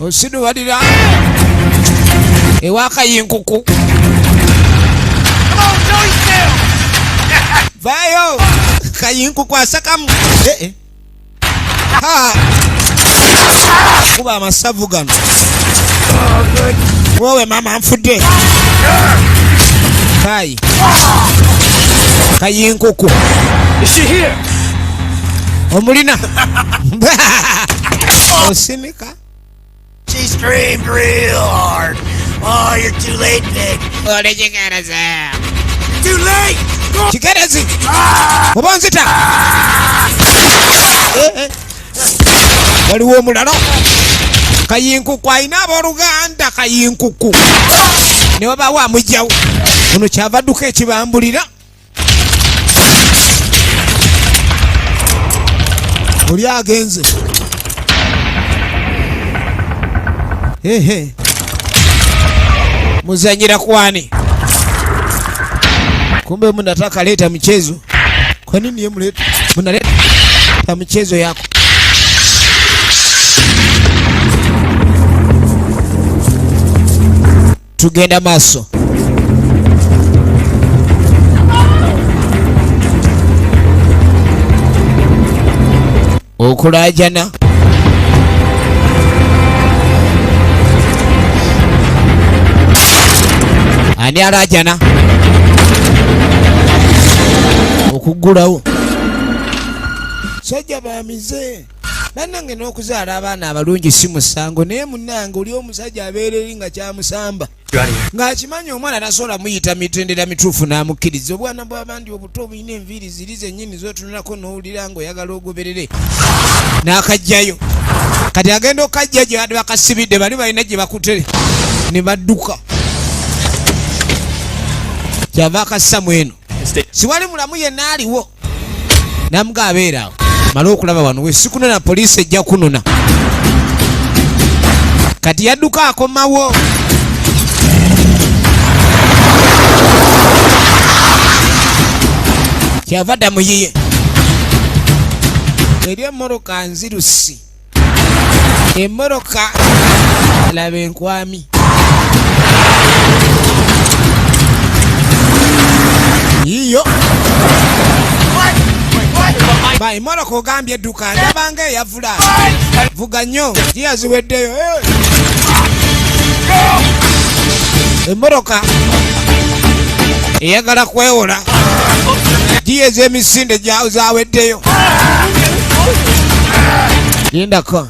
osiduwalira ewa Kayinkuku. Vaayo kayinkukwasakamu. Ha! Kuba amasavu gano. Wowe mama nfudde. Kai. Kayinkuku. Is she here? Omulina. Osimika. She screamed real hard. Oh, you're too late, pig. Ole kikerezi. Too late. Go. Kikerezi. Oba nzita. Waliwo omulala. Kayinkuku alina abooluganda kayinkuku. Ne wabaawo amugyawo. Ono kyava adduka ekibambulira. Oli agenze. Ehe. Muzanyira kwani? Kumbe mnataka leta mchezo. Kwa nini yeye mleta? Mnaleta mchezo yako. Tugenda maso. Okulajana. Ani alajana? Okugulawo. Sajja bamize. Bannange n'okuzaala abaana abalungi si musango, naye munnange oli omusajja abeera eri nga kyamusamba. Ng'akimanyi omwana tasobola muyita mitendera mituufu n'amukkiriza. Obwana bw'abandi obuto obulina enviiri ziri zennyini z'otunulako n'owulira ng'oyagala ogoberere. N'akajjayo. Kati agenda okajja gye badde bakasibidde, bali balina gye bakutere ne badduka. Kyava akassa mu eno. Siwali mulamu yenna aliwo. Namuga abeera awo. Mala okulaba wano we sikunona poliisi ejja kunona. Kati yadduka akomawo. Kyava dda mu yiye. Eri emmotoka nzirusi. Emmotoka laba enkwami. Yiyo. Ba emmotoka ogambye edduka ndabanga eyavula. Vuga nnyo giya ziweddeyo. Emmotoka eyagala kwewola. Giya ez'emisinde zaweddeyo. Lindako.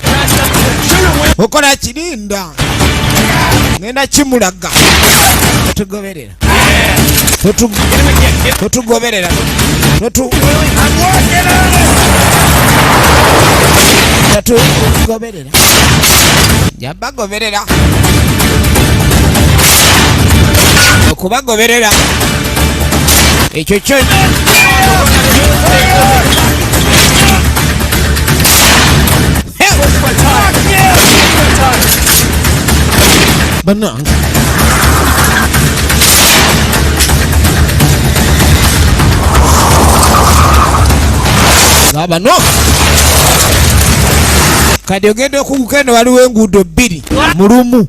Okola kirinda. Ngenda kimulaga. Tugoberera. Tugoberera. Tugoberera. Yabagoberera. Okubagoberera. Ekyo kyo. Bannange. Bano. Kati ogenda okuguka eno waliwo enguudo bbiri mu lumu.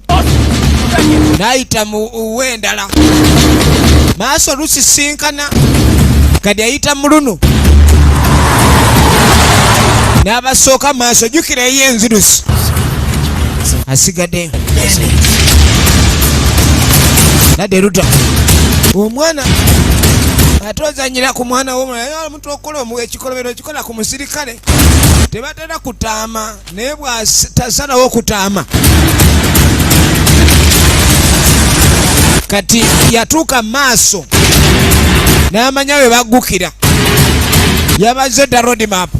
N'ayita mu w'endala. Maaso lusisinkana. Kati ayita mu luno. N'abasooka maaso jjukira eyo enzirusi. Asigaddeyo. Nadde Ruta. Omwana ate ozannyira ku mwana w'omulala, omuntu okukola ekikolobero ekikola ku musirikale tebatera kutaama, naye bw'atasalawo okutaama. Kati yatuuka maaso n'amanya we baggukira. Yabaze dda road map.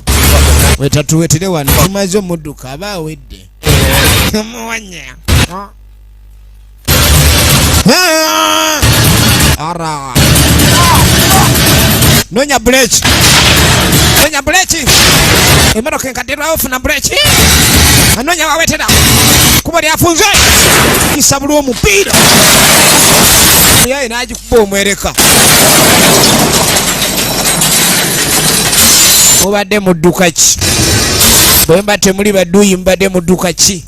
Wetatuwetire wano tumaze omudduka aba awedde. Muwanya. Ara. Nonya breki. Nonya breki. Emmotoka enkadde lwawo funa breki. Anonya wawetera. Kubo lyafunze. Kisabula omupiira. Yaye n'agikuba omwereka. Mubadde mu dduka ki? Bwe mba temuli badduyi mubadde mu dduka ki?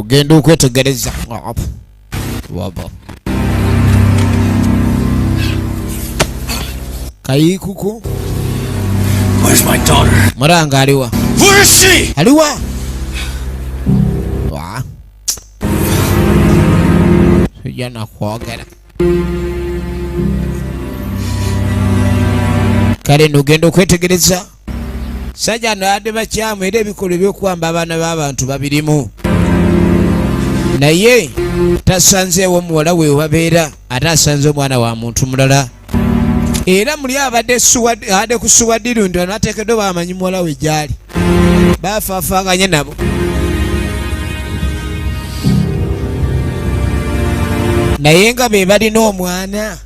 Ogenda okwetegereza waba Kayikuku. Where's my daughter? Muranga aliwa. Where is she? Aliwa. Wa. Sijana kwogera. Kale nogenda okwetegereza. Sajja no adde bakyamu era ebikolwa ebyokuwamba abaana b'abantu babirimu. Naye tasanzeewo muwala we wabeera, ate asanze omwana wa muntu mulala. Era muli abadde adde ku suwadiru nti anateekeddwa bamanyi muwala we gy'ali. Bafaafaaganye nabo. Naye nga be balina omwana,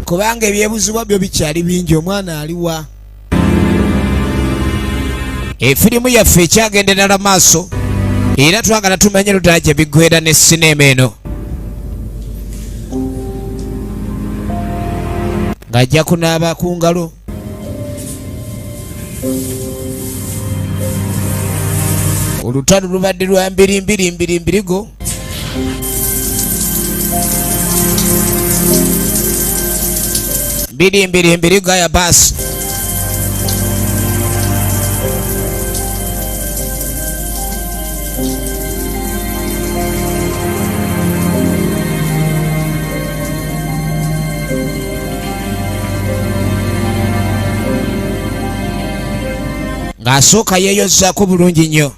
kubanga ebyebuzibwa byo bikyali bingi, omwana aliwa. Efirimu yaffe ekyagendera maaso, era twagala tumanye ludala gye biggwera ne sinema eno. Ng'ajja kunaaba ku ngalo. Olutalo lubadde lwa mbiri mbiri mbiri mbirigo. Mbiri mbiri mbirigo ya basi. Ng'asooka yeeyozaako bulungi nnyo.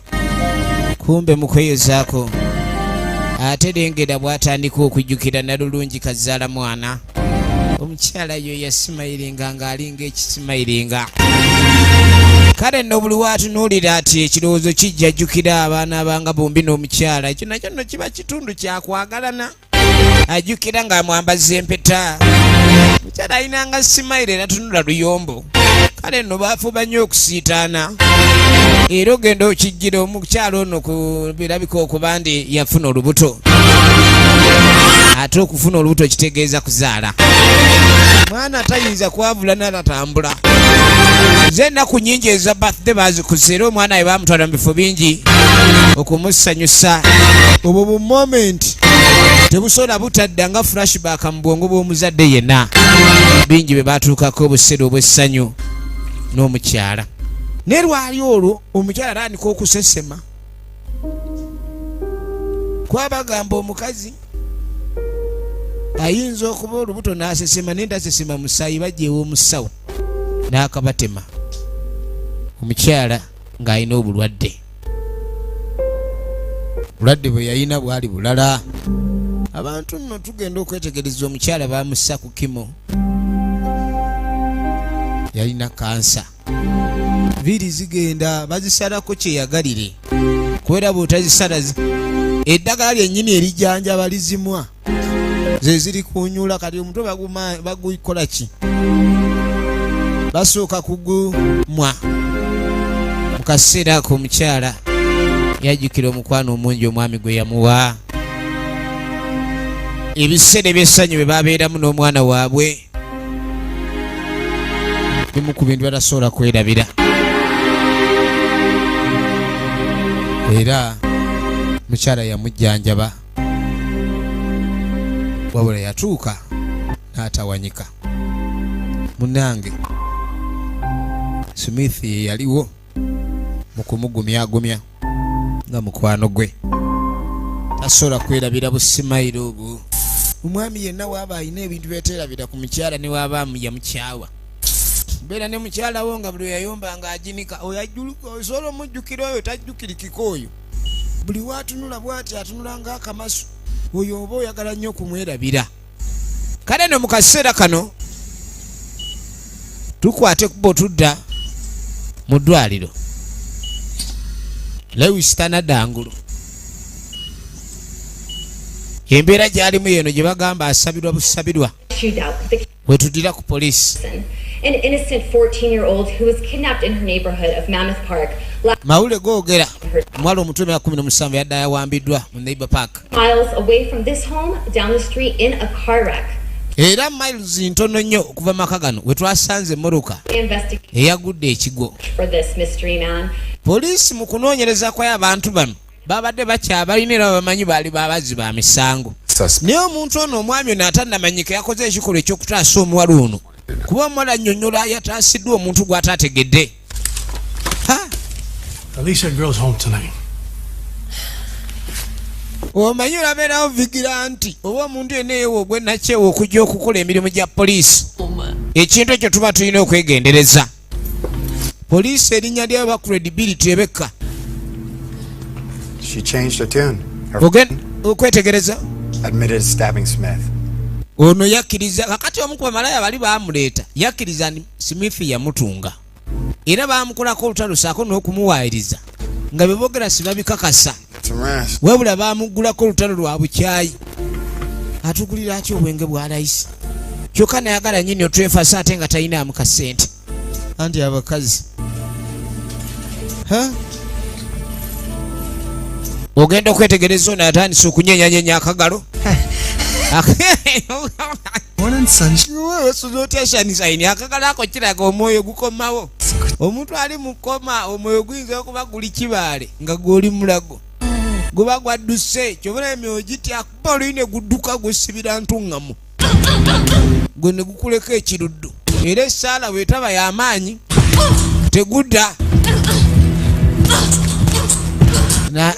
Kumbe mu kweyozaako ate lengera bw'atandika okujjukira nalulungi kazaala mwana. Omukyala yo yasimayiringa ng'alinga ekisimayiringa. Kale nno buli w'atunuulira ati ekirowoozo kijja ajjukira abaana abanga bombi n'omukyala. Ekyo nakyo nno kiba kitundu kya kwagalana. Ajjukira ng'amwambaza empeta. Omukyala alinanga simayiro era tunula luyombo. Kale nno baafuba nnyo okusiitaana. Era ogenda okijjira omukyala ono ku birabika okuba nti yafuna olubuto. Ate okufuna olubuto kitegeeza kuzaala. Mwana tayinza kwavula n'atatambula. Nze ennaku nnyingi eza birthday baazikuza era omwana we baamutwala mu bifo bingi okumusanyusa. Obwo bu moment tebusobola butadda nga flashback mu bwongo bw'omuzadde yenna. Bingi bye baatuukako obuseera obw'essanyu n'omukyala. Ne lwali olwo omukyala atandika okusesema. Kwabagamba omukazi ayinza okuba olubuto n'asesema naye tasesema musaayi, bajja ew'omusawo n'akabatema. Omukyala ng'alina obulwadde. Obulwadde bwe yalina bwali bulala. Abantu nno tugenda okwetegereza omukyala baamussa ku kimo. Yalina kansa. Viiri zigenda bazisalako kyeyagalire. Kubeera bw'otazisala eddagala lyennyini erijjanjaba lizimwa. Ze ziri kunyula kati omutwe bagukola ki? Basooka kugumwa. Mu kaseera ako omukyala yajjukira omukwano omungi omwami gwe yamuwa. Ebiseera eby'essanyu bye babeeramu n'omwana waabwe bimu ku bintu batasobola kwerabira. Era mukyala yamujjanjaba, wabula yatuuka n'atawanyika. Munnange Smith ye yaliwo mu kumugumyagumya nga mukwano gwe. Tasobola kwerabira busimayiro obwo. Omwami yenna waaba alina ebintu byeteerabira ku mukyala ne waaba yamukyawa. Mbeera ne mukyala wo nga buli lwe yayomba ng'aginika, oyo ajjuluka, osobola omujjukira oyo tajjukirikika oyo. Buli w'atunula bw'ati atunula ng'akamasu, oyo oba oyagala nnyo okumwerabira. Kale nno mu kaseera kano tukwate ekkubo tudda mu ddwaliro. Lewis tanadda ngulu. Embeera gy'alimu yeno gye bagamba asabirwa busabirwa. We tuddira ku poliisi. An innocent 14-year-old who was kidnapped in her neighborhood of Mammoth Park Mawule googera omuwala omuto emyaka 17 yadde ayawambiddwa mu Neighbor Park. miles away from this home down the street in a car wreck. Era miles ntono nnyo okuva maka gano we twasanze emmotoka Investigate eyagudde ekigwo. for this mystery man. Poliisi mu kunoonyereza kwayo abantu bano Babadde bakyabalina era babamanyi, baali babazzi ba misango. Naye omuntu ono, omwami ono atannamanyika, yakoze ekikolwa ekyokutaasa omuwala ono, kuba omuwala nnyonnyola yataasiddwa omuntu gw'ataategedde. At least that girl's home tonight. Omanyi olabeerawo vigilante oba omuntu yenna eyewa ogwennakyewa okujja okukola emirimu gya poliisi. Ekintu ekyo tuba tulina okwegendereza. Poliisi erinnya lyayo ba credibility ebekka. She changed her tune. Her Okwetegereza. admitted stabbing Smith. Ono yakkiriza. Kakati omu ku bamalaya bali bamuleeta yakkiriza nti Smith yamutunga, era bamukolako olutalo saako n'okumuwaayiriza nga bye boogera si babikakasa. Some rest. Wabula bamuggulako olutalo lwa bukyayi. Atugulira ki obwenge bwa layisi, kyokka nayagala nyini otwefasa ate nga talinaamu kasente. Anti abakazi. Ha? Ogenda okwetegereza, ono atandise okunyenyanyenya akagalo. Morning, sunshine. Osuza otya, sunshine? Akagalo ako kiraga omwoyo gukomawo. Omuntu ali mu koma, omwoyo guyinza okuba guli kibaale nga gwoli mulago, guba gwadduse. Kyobula emyoyo gitya kuba oluyine gudduka gusibira ntuŋŋamu gwe ne gukuleka ekiruddu, era essaala bwetaba y'amaanyi tegudda. Na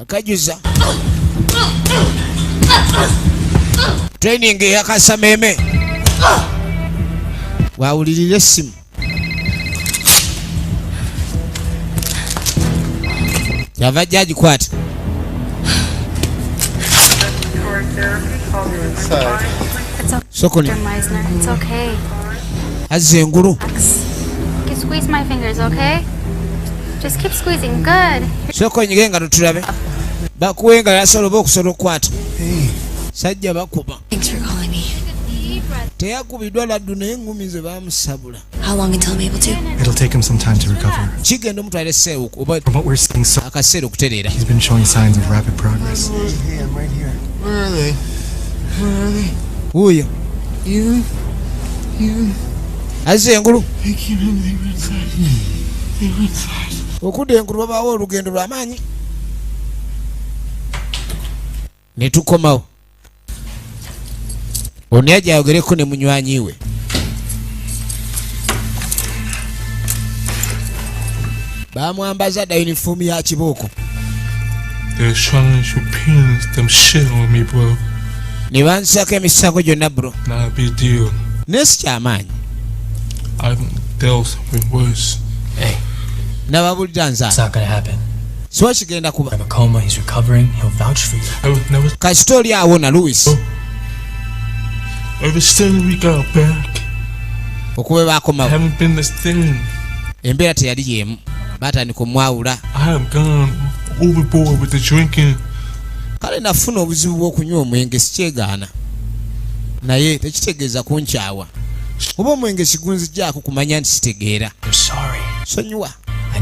akajuza training eyakasameeme wawulirira essimu. Kyava ajja agikwata. It's okay, Sokoni. Mr. Meisner. It's okay. Azza engulu. You can squeeze my fingers, okay? Just keep squeezing. Good. Sooka onyige nga totulabe bakuwe nga yasobola oba okusobola okukwata sajja bakuba. Thanks for calling me. Teyakubiddwa laddu, naye engumi ze bamusabula. How long until I'm able to? It'll take him some time to recover. Kigenda omutwala esseewo oba From what we're seeing so akaseera okutereera. he's been showing signs of rapid progress. Hey, I'm right here. Where are they? Where are they? Wuuyo. You. You. Azza engulu. They came in. They were inside. They were inside. Okudda engulu wabaawo olugendo lw'amaanyi ne tukomawo. Ono yajja ayogereko ne munywanyi we. Bamwambaza dda yunifoomu ya kibooko. They're trying to pin them shit on me, bro. Ne bansako emisango gyonna, bro. Not a big deal. Naye si kyamaanyi. I've dealt with worse. Hey, Nababulira nze. it's not gonna happen. Siwa kigenda kuba. Have a coma, he's recovering, he'll vouch for you. I would never. Kasita oli awona, Louis. Ever since we got back, Okuba bakomawo, I haven't been the same. embeera teyali yemu, batandika omwawula. I have gone overboard with the drinking. Kale nafuna obuzibu bw'okunywa omwenge, sikyegaana, naye tekitegeeza kunkyawa oba omwenge sigunzigyako kumanya nti sitegeera. I'm sorry. Sonyiwa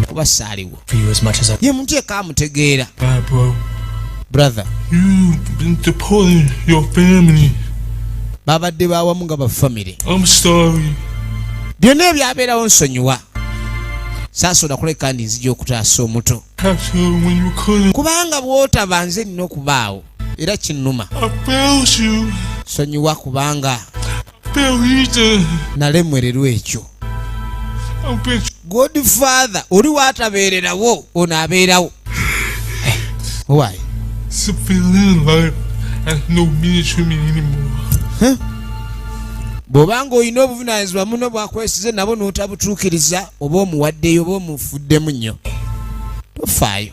kuba saaliwo. For you as much as I Ye muntu eka amutegeera. Bye, bro. Brother. You've been deporting your family. Babadde bawamu nga bafamire. I'm sorry. Byonna ebyabeerawo nsonyiwa. Saasobola kuleka ndi nzija okutaasa omuto. Catch her when you couldn't. Kubanga bw'otaba nze nina okubaawo, era kinnuma. I failed you. Sonyiwa kubanga Failed Ethan. nalemererwa ekyo. I've been Godfather oli waatabeererawo, ono abeerawo owaayi. Civilian life has no meaning to me anymore. Bw'obanga olina obuvunaanyizibwa muno bwakwesize nabo n'otabutuukiriza, oba omuwaddeyo oba omufuddemu nnyo, tofaayo.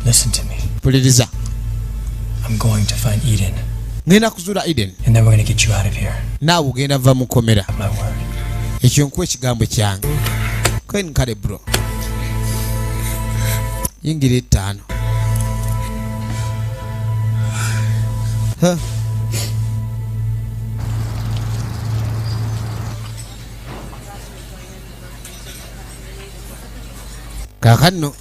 Listen to me. Mpuliriza. I'm going to find Eden. Ngenda kuzuula Eden. And then we're gonna get you out of here. Naawe ogenda va mukomera. My word. Ekyo nkuwa ekigambo kyange. Ken, kale bro, yingira ettaano. Huh. Kaakano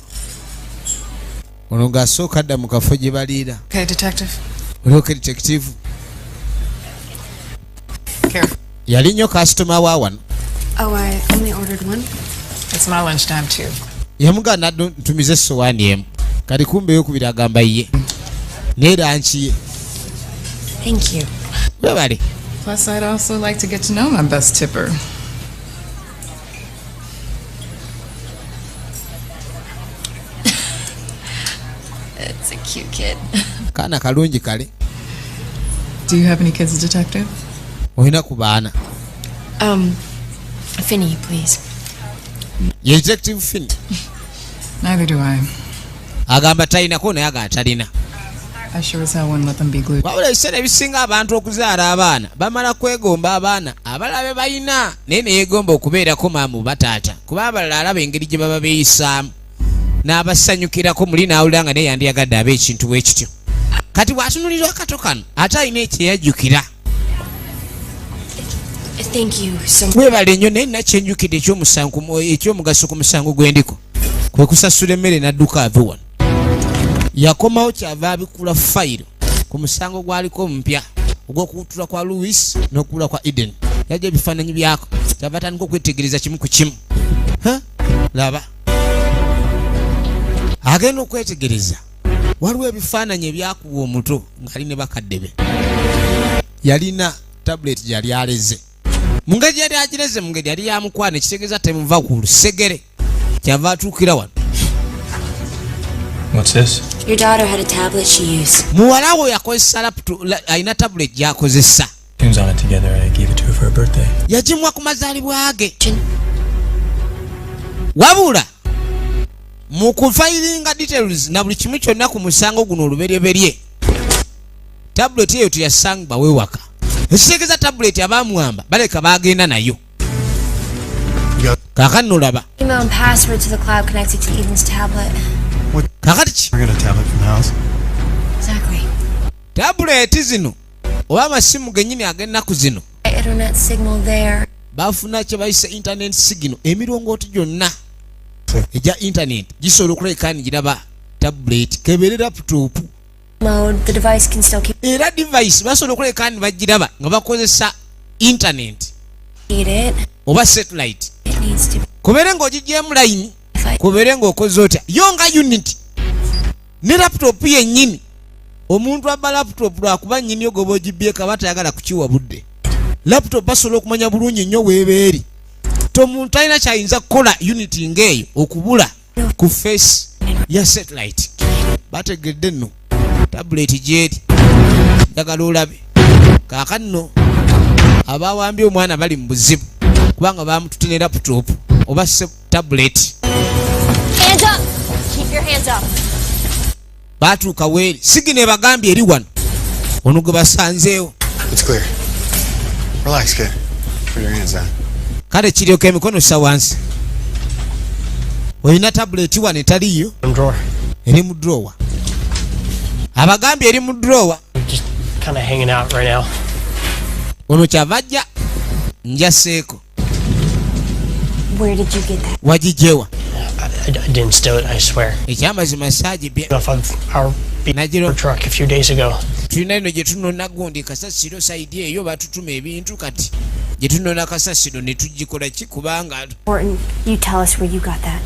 ono ng'asooka dda mu kafo gye baliira. Okay, detective. Olwoke detective. Careful. Yali nnyo kasitoma wa wano. Oh, I only ordered one. It's my lunchtime too. Yamugamba naddo ntumize essowaani emu. Kati kumbe eyokubiri agamba ye naye lunch ye. Thank you. Webale. Plus, I'd also like to get to know my best tipper. It's a cute kid. Kaana kalungi kale. Do you have any kids, detective? Olina ku baana? Finny, please. Ye Detective Finny. Neither do I. Agamba talinako, naye agamba talina. I sure as hell wouldn't let them be glued. Wabula ebiseera ebisinga abantu okuzaala abaana bamala kwegomba abaana abalala be balina, naye neyeegomba okubeerako maamu bataata, kuba abalala alaba engeri gye baba beeyisaamu n'abasanyukirako muli n'awulira nga naye yandiyagadde abe ekintu bwe kityo. Kati bw'atunulirwa akato kano ate alina ekyeyajjukira. Thank you so much. Webale nnyo, naye nakyenjukidde ekyomugaso ku musango gwendiko kwe kusasula emmere n'adduka ave wano. Yakomawo kyava abikula fayiro ku musango gwaliko omupya ogw'okuwutula kwa Louis n'okubula kwa Eden. Yajja ebifaananyi byako, kyava atandika okwetegereza kimu ku kimu. Ha? Laba agenda okwetegereza, waliwo ebifaananyi ebyakubwa omuto ng'ali ne bakadde be. Yalina tablet gyali aleze, mu ngeri yali agireze, mu ngeri yali yamukwana, ekitegeeza temuva ku lusegere. Kyava atuukira wano. What's this? Your daughter had a tablet she used. Muwala we yakozesa laptop, alina tablet gy'akozesa. Tunes on it together. I gave it to her for her birthday. Yagimuwa ku mazaalibwa ge. Wabula mu kufayiringa details na buli kimu kyonna ku musango guno oluberyeberye, tablet eyo teyasangibwa wewaka, ekitegeeza tablet abamuwamba baleka bagenda nayo. Kaakati nolaba. Email and password to the cloud connected to Eden's tablet. Kaakati ki? I got a tablet from the house. Exactly. Tablet zino oba amasimu gennyini ag'ennaku zino, Internet signal there. bafuna kye bayise internet signal. Emirongooti gyonna egya internet gisobola okulabika nigiraba tablet kebeere laptop. Mode, the device can still keep Era device basobola okulabika ni bagiraba nga bakozesa internet it. oba satellite. It needs to Kubeere ng'ogigyemu layini, kubeere ng'okoze otya, yo nga unit ne laptop yennyini. Omuntu aba laptop lwakuba nnyini ogoba ogibyeko aba tayagala kukiwa budde. Laptop basobola okumanya bulungi nnyo weebeeri. Tomuntu talina kyayinza kukola unit ng'eyo okubula ku face ya satellite. Bategedde nno tablet gyeri. Njagala olabe kaakano nno abawambye omwana bali mu buzibu kubanga bamutute ne laptop oba tablet. Hands up! Keep your hands up. Batuuka weeri sigino ebagambye eri wano, ono gwe basanzeewo. It's clear. Relax, kid. Put your hands down. Kale kiryoka emikono ssa wansi. Olina tablet wano etaliiyo? Drawer. Eri mu drawer, abagambye eri mu drawer. Just kind of hanging out right now. Ono kyava ajja njaseeko. Where did you get that? Wagijjewa? I didn't steal it, I swear. Ekyamazima saagibye. Off of our truck a few days ago. Tulina eno gye tunona gundi kasasiro side eyo, batutuma ebintu, kati gye tunona kasasiro ne tugikola ki kubanga Important. You tell us where you got that.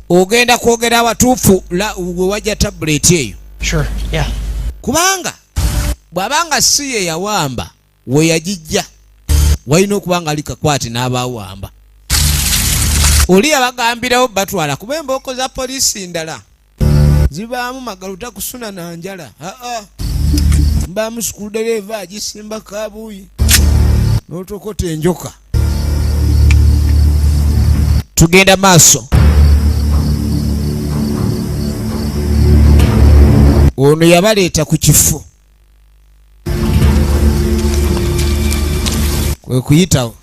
Ogenda kwogera awatuufu we wajja tablet eyo. Sure, yeah. Kubanga bw'abanga si ye yawamba, we yagijja walina okuba nga ali kakwate n'abawamba. Oli yabagambirawo batwala, kuba embooko za poliisi ndala zibaamu magaluta kusuna na njala. Aa, mbaamu screwdriver agisimba kabuuyi n'otokota enjoka. Tugenda maaso. Ono yabaleeta ku kifo kwe kuyitawo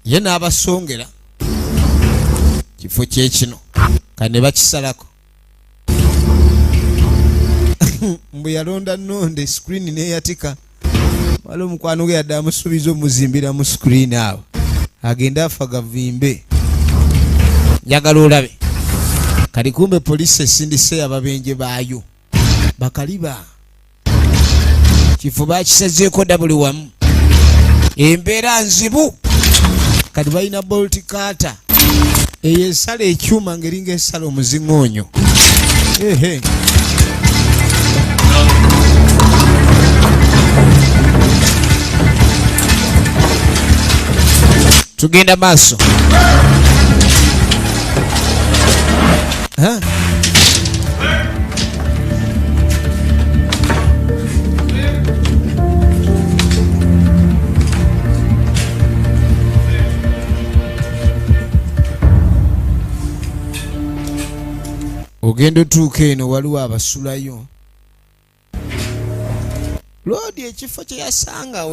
ye n'abasongera kifo kyekino kane ne bakisalako. Mbu yalonda nonde screen neyatika. Waliwo omukwano gwe yadde amusuubiza omuzimbira mu screen awo agende afa gavimbe. Njagala olabe kali kumbe poliisi esindise ababenje baayo bakaliba kifo bakisazeeko dda buli wamu. Embeera nzibu, kati balina bolt cutter. Eyo esala ekyuma ng'eringa esala omuziŋoonyo. Ehe. Tugenda maaso. Ha? Ogenda otuuka eno waliwo abasulayo. Loodi ekifo kye yasanga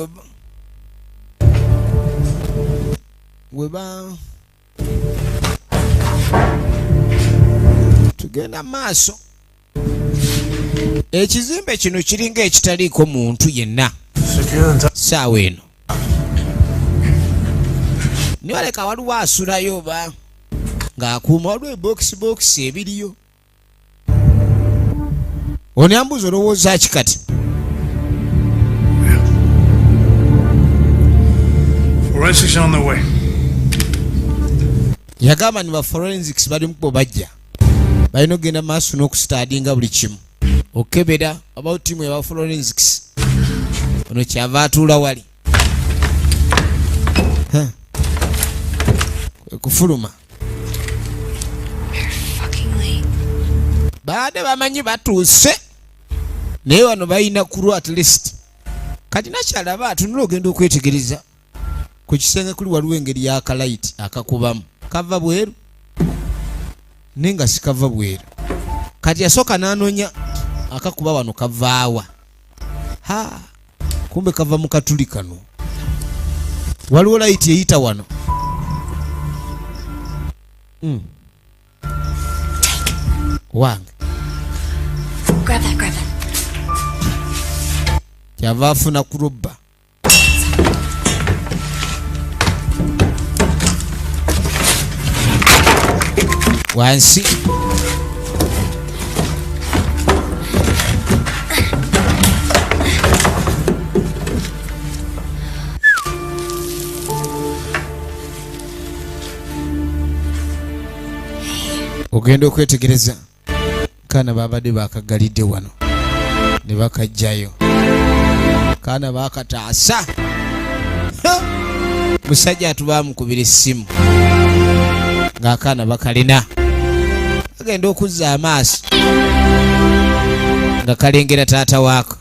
weba tugenda maaso. Ekizimbe kino kiringa ekitaliiko muntu yenna saawa eno. Nibaleka waliwo asulayo ba ng'akuuma, waliwo ebokisi ebiriyo. Ono yambuuza olowooza ki kati? Forensics on the way. Yagamba ni ba forensics bali mukubo bajja. Balina okugenda maaso n'okusitaadinga buli kimu. Okebera about tiimu ya forensics. Ono kyava atuula wali. Kwe kufuluma. Baade bamanyi batuuse. Naye wano balina crew at least. Kati nakyalaba atunula ogenda okwetegereza. Ku kisenge kuli waliwo engeri y'akalayiti akakubamu. Kava bweru naye nga sikava bweru. Kati yasooka n'anoonya akakuba wano kavaawa. Ha, kumbe kava mu katuli kano. Waliwo layiti eyita wano. Wange. Grab that, grab that. Kyava afuna kurubba. Wansi. Ogenda okwetegereza kaana babadde bakagalidde wano ne bakajjayo. Kaana bakataasa. Musajja atubamukubira essimu ng'akaana bakalina. Agenda okuzza amaaso nga kalengera taata waako.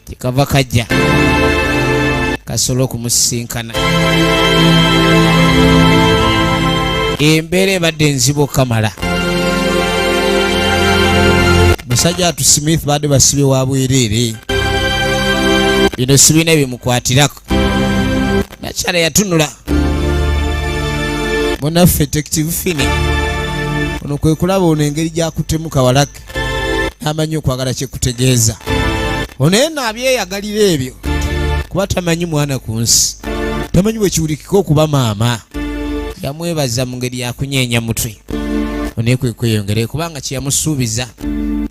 Kikava kajja kasobola okumusisinkana. Embeera ebadde enzibu okamala. Musajja atu Smith badde basibye wa bwereere. Bino si bina bimukwatirako. Nakyala yatunula. Munnaffe Detective Finney ono kwe kulaba ono engeri gy'akuttemu kawalake n'amanyi okwagala kye kutegeeza. Ono yenna abyeyagalira ebyo kuba tamanyi mwana ku nsi, tamanyi bwe kiwulikika okuba maama. Yamwebaza mu ngeri yakunyeenya mutwe. Ono kwe kweyongera kubanga kye yamusuubiza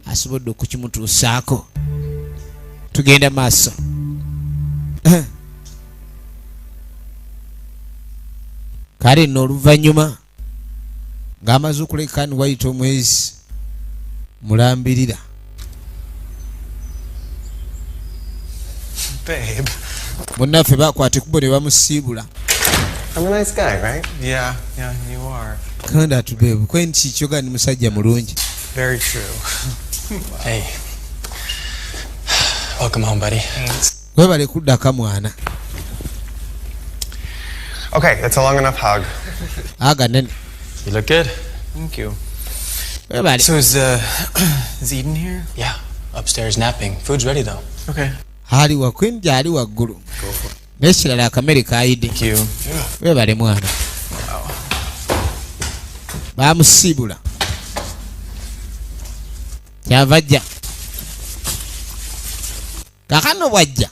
asobodde okukimutuusaako. Tugenda maaso. Kale nno oluvannyuma ng'amaze okuleka ni wayita omwezi mulambirira. Babe. Munnaffe bakwata ekkubo ne bamusiibula. I'm a nice guy, right? Yeah, yeah, you are. Kanda atu babe, kwe nti kyoga ni musajja mulungi. Very true. Hey. Welcome home, buddy. Webale kuddaka mwana. Okay, that's a long enough hug. Aga nene. You look good. Thank you. Webale. So is Eden here? Yeah, upstairs napping. Food's ready though. Okay. Ali wa kwinja ali waggulu. N'ekirala akamere kayidde. Thank you. Webale mwana. Bamusiibula. Kyava ajja. Kaakano bw'ajja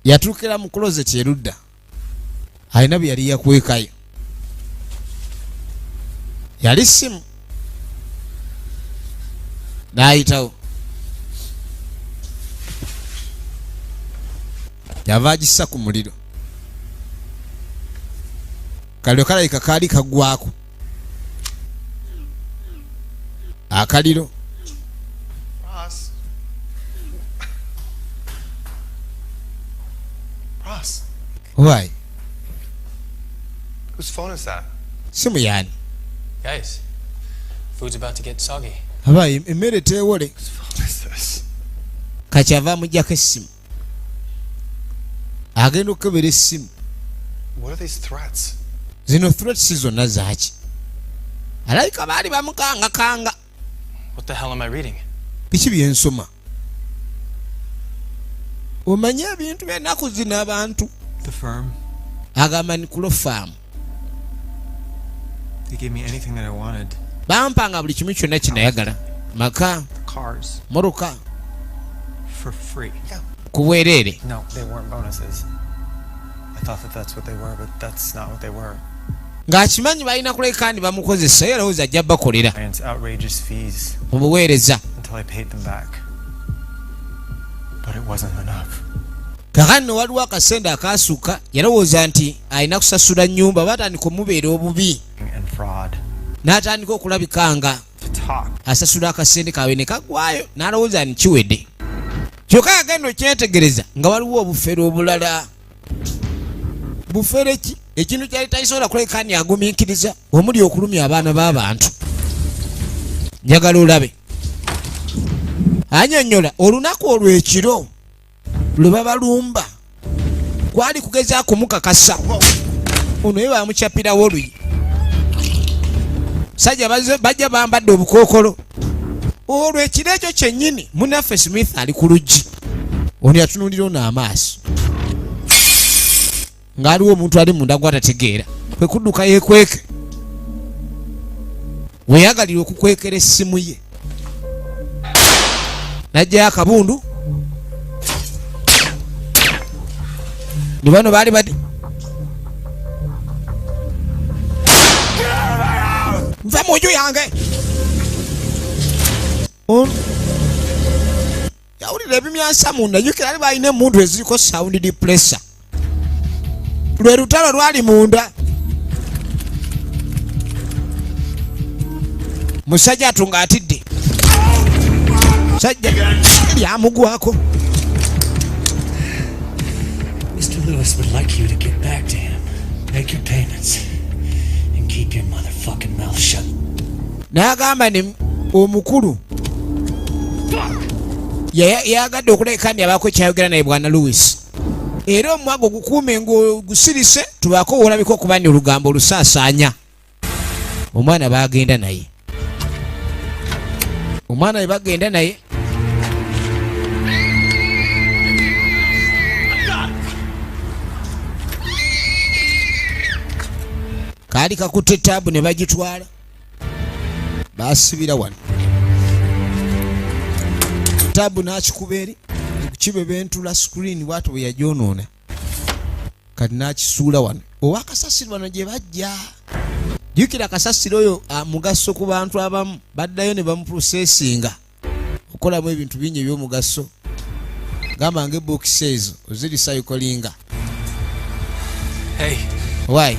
yatuukira mu closet erudda. Alina bye yali yakwekayo. Yali simu. N'ayitawo. Yava agissa ku muliro. Kaliro kalabika kaali kaggwako akaliro. Ross. Ross. Why? Whose phone is that? Simu yani? Guys, food's about to get soggy. Abayi emmere teewole. Whose phone is this? Kakyava amuggyako essimu. Agenda okukebera essimu. What are these threats? Zino threats zonna zaaki? Alabika baali bamukangakanga. What the hell am I reading? Biki byensoma? Omanye ebintu by'ennaku zino abantu. The firm. Agamba ni ku law firm. They gave me anything that I wanted. Bampanga buli kimu kyonna kye nayagala. Maka, Cars. motoka. For free. Yeah. Ku bwereere. No, they weren't bonuses. I thought that that's what they were, but that's not what they were. Ng'akimanyi balina kuleka ndi bamukozesa era alowooza ajja bakolera. Clients outrageous fees. Mu buweereza. Until I paid them back. But it wasn't enough. Kakati nno waliwo akasente akaasukka yalowooza nti alina kusasula nnyumba batandika omubeera obubi. And fraud. N'atandika okulabika nga asasula akasente kaabwe ne kaggwayo n'alowooza nti kiwedde. Kyokka yagenda okyetegereza nga waliwo obufere obulala. Bufere ki? Ekintu kyali takisobola kulabika nti agumiikiriza omuli okulumya abaana b'abantu. Njagala olabe. Annyonnyola olunaku olw'ekiro lwe babalumba kwali kugezaako kumukakasa. Ono ye bamukyapirawo oluyi. Sajja bajja bambadde obukookolo. Olwo ekiro ekyo kyennyini munnaffe Smith ali ku luggi. Ono yatunuulira ono amaaso. Ng'aliwo omuntu ali munda gw'atategeera. Kwe kudduka yeekweke. Weeyagalira okukwekera essimu ye. N'aggyayo akabundu. Ne bano baali badi. Nva mu nju yange. Yawulira ebimyansa munda, jjukira ali balina emmundu eziriko sound depressor. Lwe lutalo lwali munda. Musajja atunga atidde. Sajja lyamugwako. Mr. Lewis would like you to get back to him, make your payments, and keep your motherfucking mouth shut. N'agamba ne omukulu yayagadde okuleka ndi abaako kyayogera naye Bwana Lewis. Era omwago gukuume ng'ogusirise tubaako wolabika okuba ni olugambo olusaasaanya. Omwana baagenda naye. Omwana bwe bagenda naye kaali kakutte taabu ne bagitwala. Baasibira wano. Taabu n'akikuba eri kibebentula screen bw'atyo bwe yagyonoona. Kati n'akisuula wano. Owakasasiro wano gye bajja. Jjukira kasasiro oyo mugaso ku bantu abamu baddayo ne bamuprosesinga okukolamu ebintu bingi eby'omugaso. Gamba ng'ebokisi ezo oziricyclinga. Hey. Why?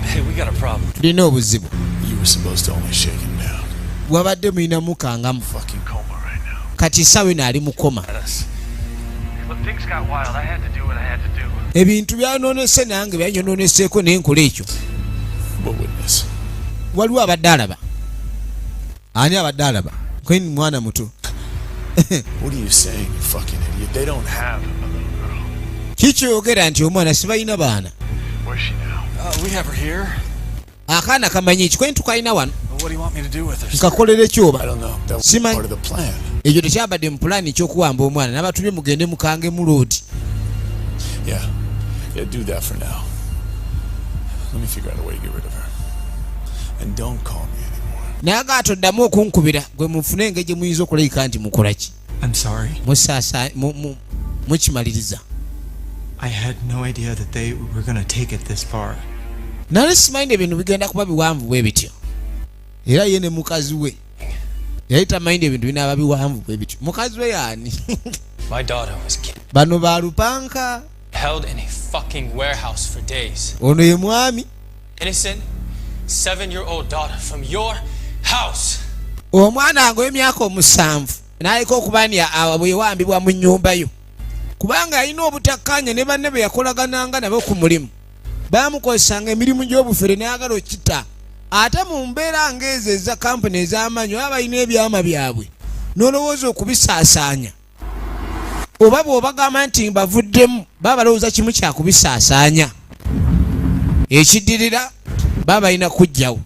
Hey, we got a problem. Tulina obuzibu. You were supposed to only shake him down. Wabadde mulina mukangamu. Fucking coma right now. Kati essaawa eno ali mu koma. Look, things got wild. I had to do what I had to do. Ebintu byanyonoonese nange byanyonooneseeko naye nkola ekyo. What witness? Waliwo abadde alaba. Ani abadde alaba? Queen mwana muto. What are you saying, you fucking idiot? They don't have a little girl. Kiki oyogera nti omwana sibalina baana. Where's she now? We have her here. Akaana kamanyi ekikweni tukalina wano. What do you want me to do with her? Nkakolera ekyoba. I don't know. That was Simanyi. part of the plan. Ekyo tekyabadde mu pulaani eky'okuwamba omwana n'abatubye mugende mukange mu loodi. Yeah. Yeah, do that for now. Let me figure out a way to get rid of her. And don't call me anymore. Naye toddamu okunkubira gwe mufune engeri gye muyinza okulabika nti mukola ki. I'm sorry. Musaasa mukimaliriza. I had no idea that they were gonna take it this far. Nali simanyi ebintu bigenda kuba biwanvu bwe bityo. Era ye ne mukazi we yali tamanyi ebintu binaaba biwanvu bwe bityo. Mukazi we yaani? My daughter was Bano ba lupanka. held in a fucking warehouse for days. Ono ye mwami Innocent 7-year-old daughter from your house. Omwana nga w'emyaka 7 n'aleka okuba nti bwewambibwa mu nnyumba yo, kubanga alina obutakkaanya ne banne be yakolagananga nabo ku mulimu. Baamukozesanga emirimu gy'obufere n'ayagala okita. Ate mu mbeera ng'ezo eza kampuni ez'amaanyi baba balina ebyama byabwe n'olowooza okubisaasaanya, oba bw'obagamba nti mbavuddemu baba balowooza kimu kya kubisaasaanya, ekiddirira baba balina kujjawo.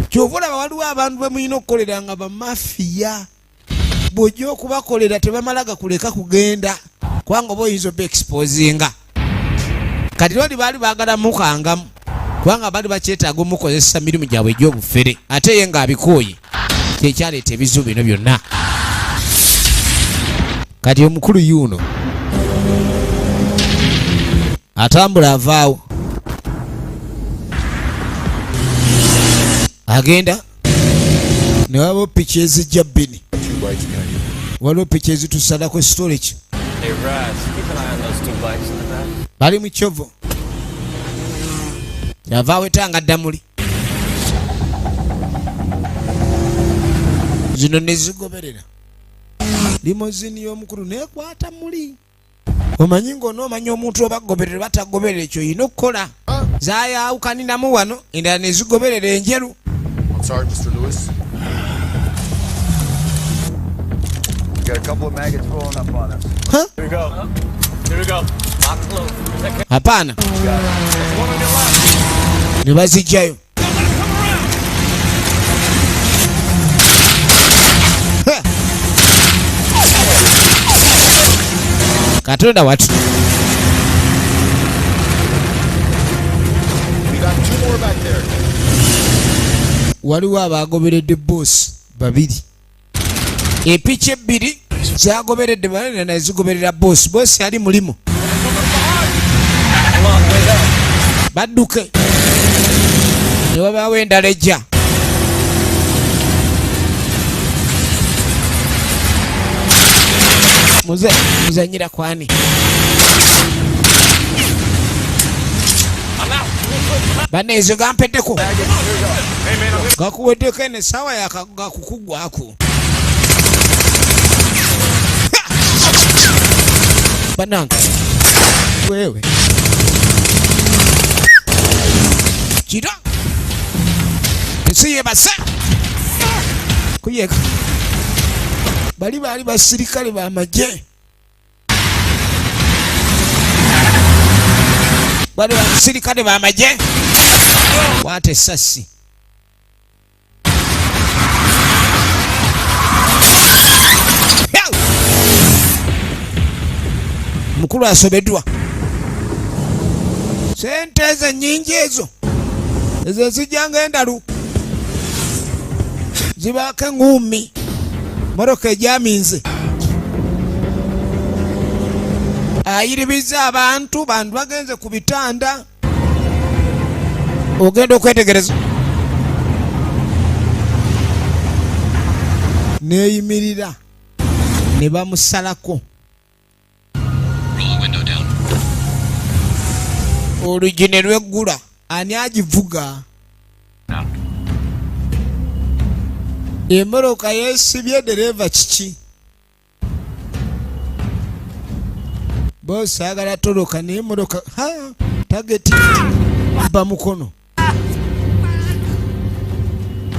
Kyova olaba waliwo abantu be mulina okukolera nga bamafiya, bw'ojja okubakolera tebamala gakuleka kugenda, kubanga oba oyinza oba exposinga. Kati loli baali baagala mukangamu kubanga baali bakyetaaga omukozesa mirimu gyabwe egy'obufere, ate ye ng'abikooye, kyekyaleeta ebizibu bino byonna. Kati omukulu yuno atambula avaawo agenda ne waba piki ezijja bbini, waliwo piki ezitusalako storage. Hey, Raz, keep an eye on those two bikes in the back. Bali mu kyovo, yavaawo etanga ddamuli zino ne zigoberera limozini y'omukulu nekwata muli. Omanyi ng'onoomanya omuntu oba goberera batagoberera, ekyo olina okukola. Zaayawukaniramu wano, endala ne zigoberera enjeru. I'm sorry, Mr. Lewis. We got a couple of maggots rolling up on us. Huh? Here we go. Here we go. Lock close. Hapana, One on your left. ne bazijjayo. Ha! Katonda watu. We got two more back there. Waliwo abagoberedde boosi babiri, epiki ebbiri zagoberedde banene nazigoberera boosi. Boosi ali mulimu badduke, ne wabaawo endala ejja. Muze muzanyira kwani? Banne, ezo gampeddeko, gakuweddeko. Eno essaawa gakukugwako banange. Wewe kira ensi yebase kuyeka. Bali baali basirikale bamagye, bali basirikale bamagye. Kwata essasi. Yaw! Mukulu asobeddwa sente ezo ennyingi, ezo ezo ezijjanga endalu zibaako eŋŋuumi. Motoka ejaminze ayiribiza abantu, bantu bagenze ku bitanda. Ogenda okwetegereza neeyimirira ne bamusalako. Roll the window down. Oluggi ne lweggula. Ani agivuga? Emmotoka yeesibye dereeva. Kiki boosi ayagala toloka naye emmotoka ha target ba mukono.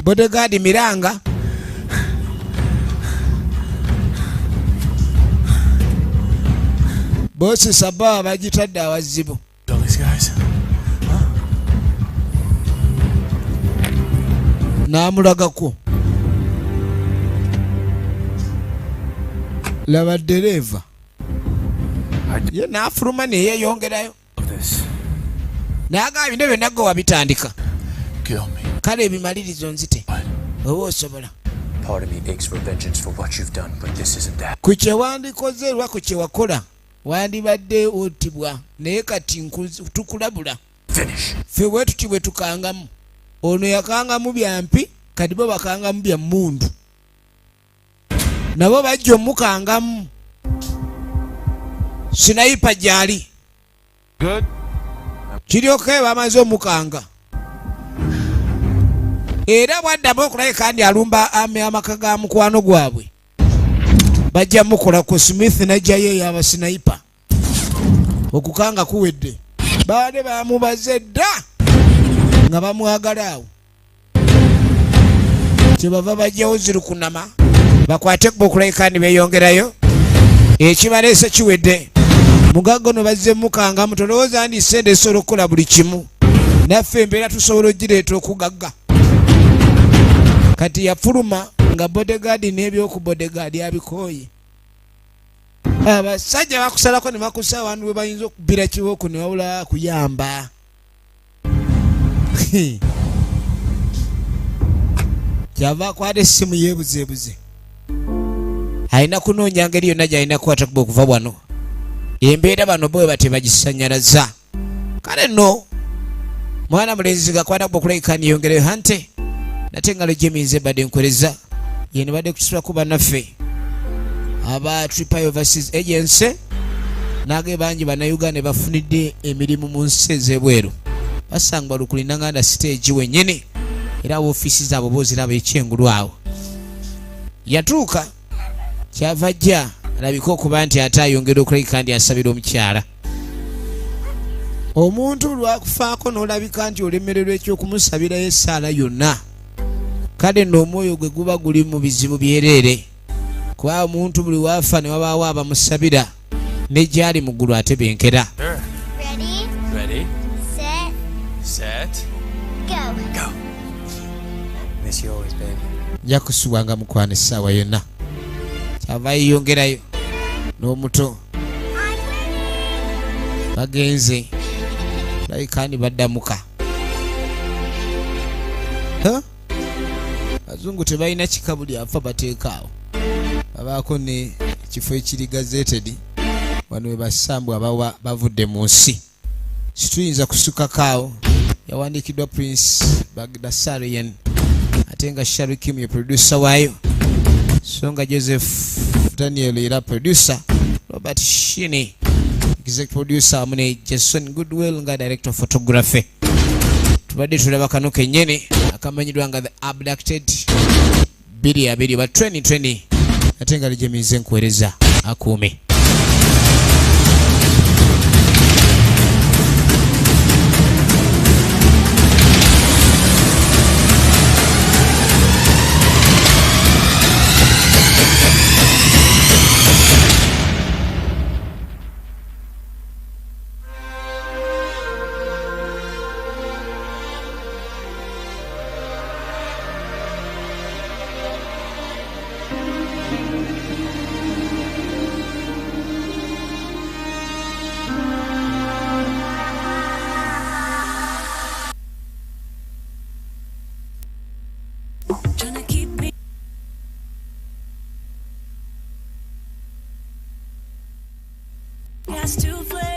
Bodyguard miranga boosi saba bagitadde awazibu. All these guys. N'amulagako. Laba dereeva ye n'afuluma neyeyongerayo This. N'agamba bino byonna gwe wabitandika. Kill me. Kale ebimalirizo nzite oba osobola. Part of me aches for vengeance for what you've done, but this isn't that. Ku kyewandikoze olwa ku kyewakola wandibadde ottibwa, naye kati tukulabula. Finish. Ffe bwe tuti bwe tukangamu. Ono yakangamu byampi, kati bo bakangamu bya mmundu, nabo bajja omukangamu. Sniper gyali. Good. Kiryoke bamaze omukanga. Era bwaddamu okulabika ndi alumba amaka ga mukwano gwabwe, bajja mukola ku Smith n'ajjayo ey'abasinayipa. Okukanga kuwedde, baade bamubaze dda nga bamwagala awo. Kyebava bajjawo zirukunama bakwate okulabika ndi beeyongerayo. Ekibaleese kiwedde. Mugagga ono bazze mukangamu, tolowooza ndi ssente esobola okukola buli kimu, naffe embeera tusobola ogireeta okugagga. Kati yafuluma nga bodyguard n'ebyoku bodyguard abikooye. Abasajja bakusalako ne bakusa abantu we bayinza okubbira kibooko ne wabula kuyamba. Kyava akwata essimu yeebuzeebuze, alina kunoonya ngeri yonna gy'alina kukwata kuba okuva wano. Embeera bano bo bwe tebagisanyalaza. Kale nno mwana mulenzi gakwata kuba okulabika niyongereyo hante nate engalo gyeminze badde nkoleza yene badde kutusibako bannaffe aba Triple Overseas Agency nage bangi bannayuganda bafunidde emirimu mu nsi ez'ebweru, basangwa Lukuli Nanganda stage wennyini, era woofiisi zaabwe booziraba ekyengulu awo. Yatuuka kyava ajja alabike okuba nti ate ayongera okulabika nti asabira omukyala. Omuntu lwakufaako n'olabika nti olemererwa eky'okumusabirayo essaala yonna, kale nno omwoyo gwe guba guli mu bizibu byereere, kuba omuntu buli waafa ne wabaawo abamusabira ne gy'ali mu ggulu ate benkera. Ready? Ready? Set. Set. Go. Go. Miss you always, babe. Nja kusubwanga mukwano essaawa yonna. Kyava yeyongerayo n'omuto bagenze labika ndi baddamuka. Bazungu tebalina kika, buli afa bateeka awo babaako ne kifo ekiri gazetted wano we basambwa abawa bavudde mu nsi. Situyinza kusukako awo. Yawandiikiddwa Prince Bagdasarian ate nga Sharry Kim ye producer waayo, so nga Joseph Daniel era producer, Robert Shini executive producer wamu ne Jason Goodwill nga director of photography. Tubadde tulaba kano kennyini akamanyiddwa nga The Abducted 2020 ba 2020 ate nga lijemize nkuweereza akuume. Tryna keep me gas to flare.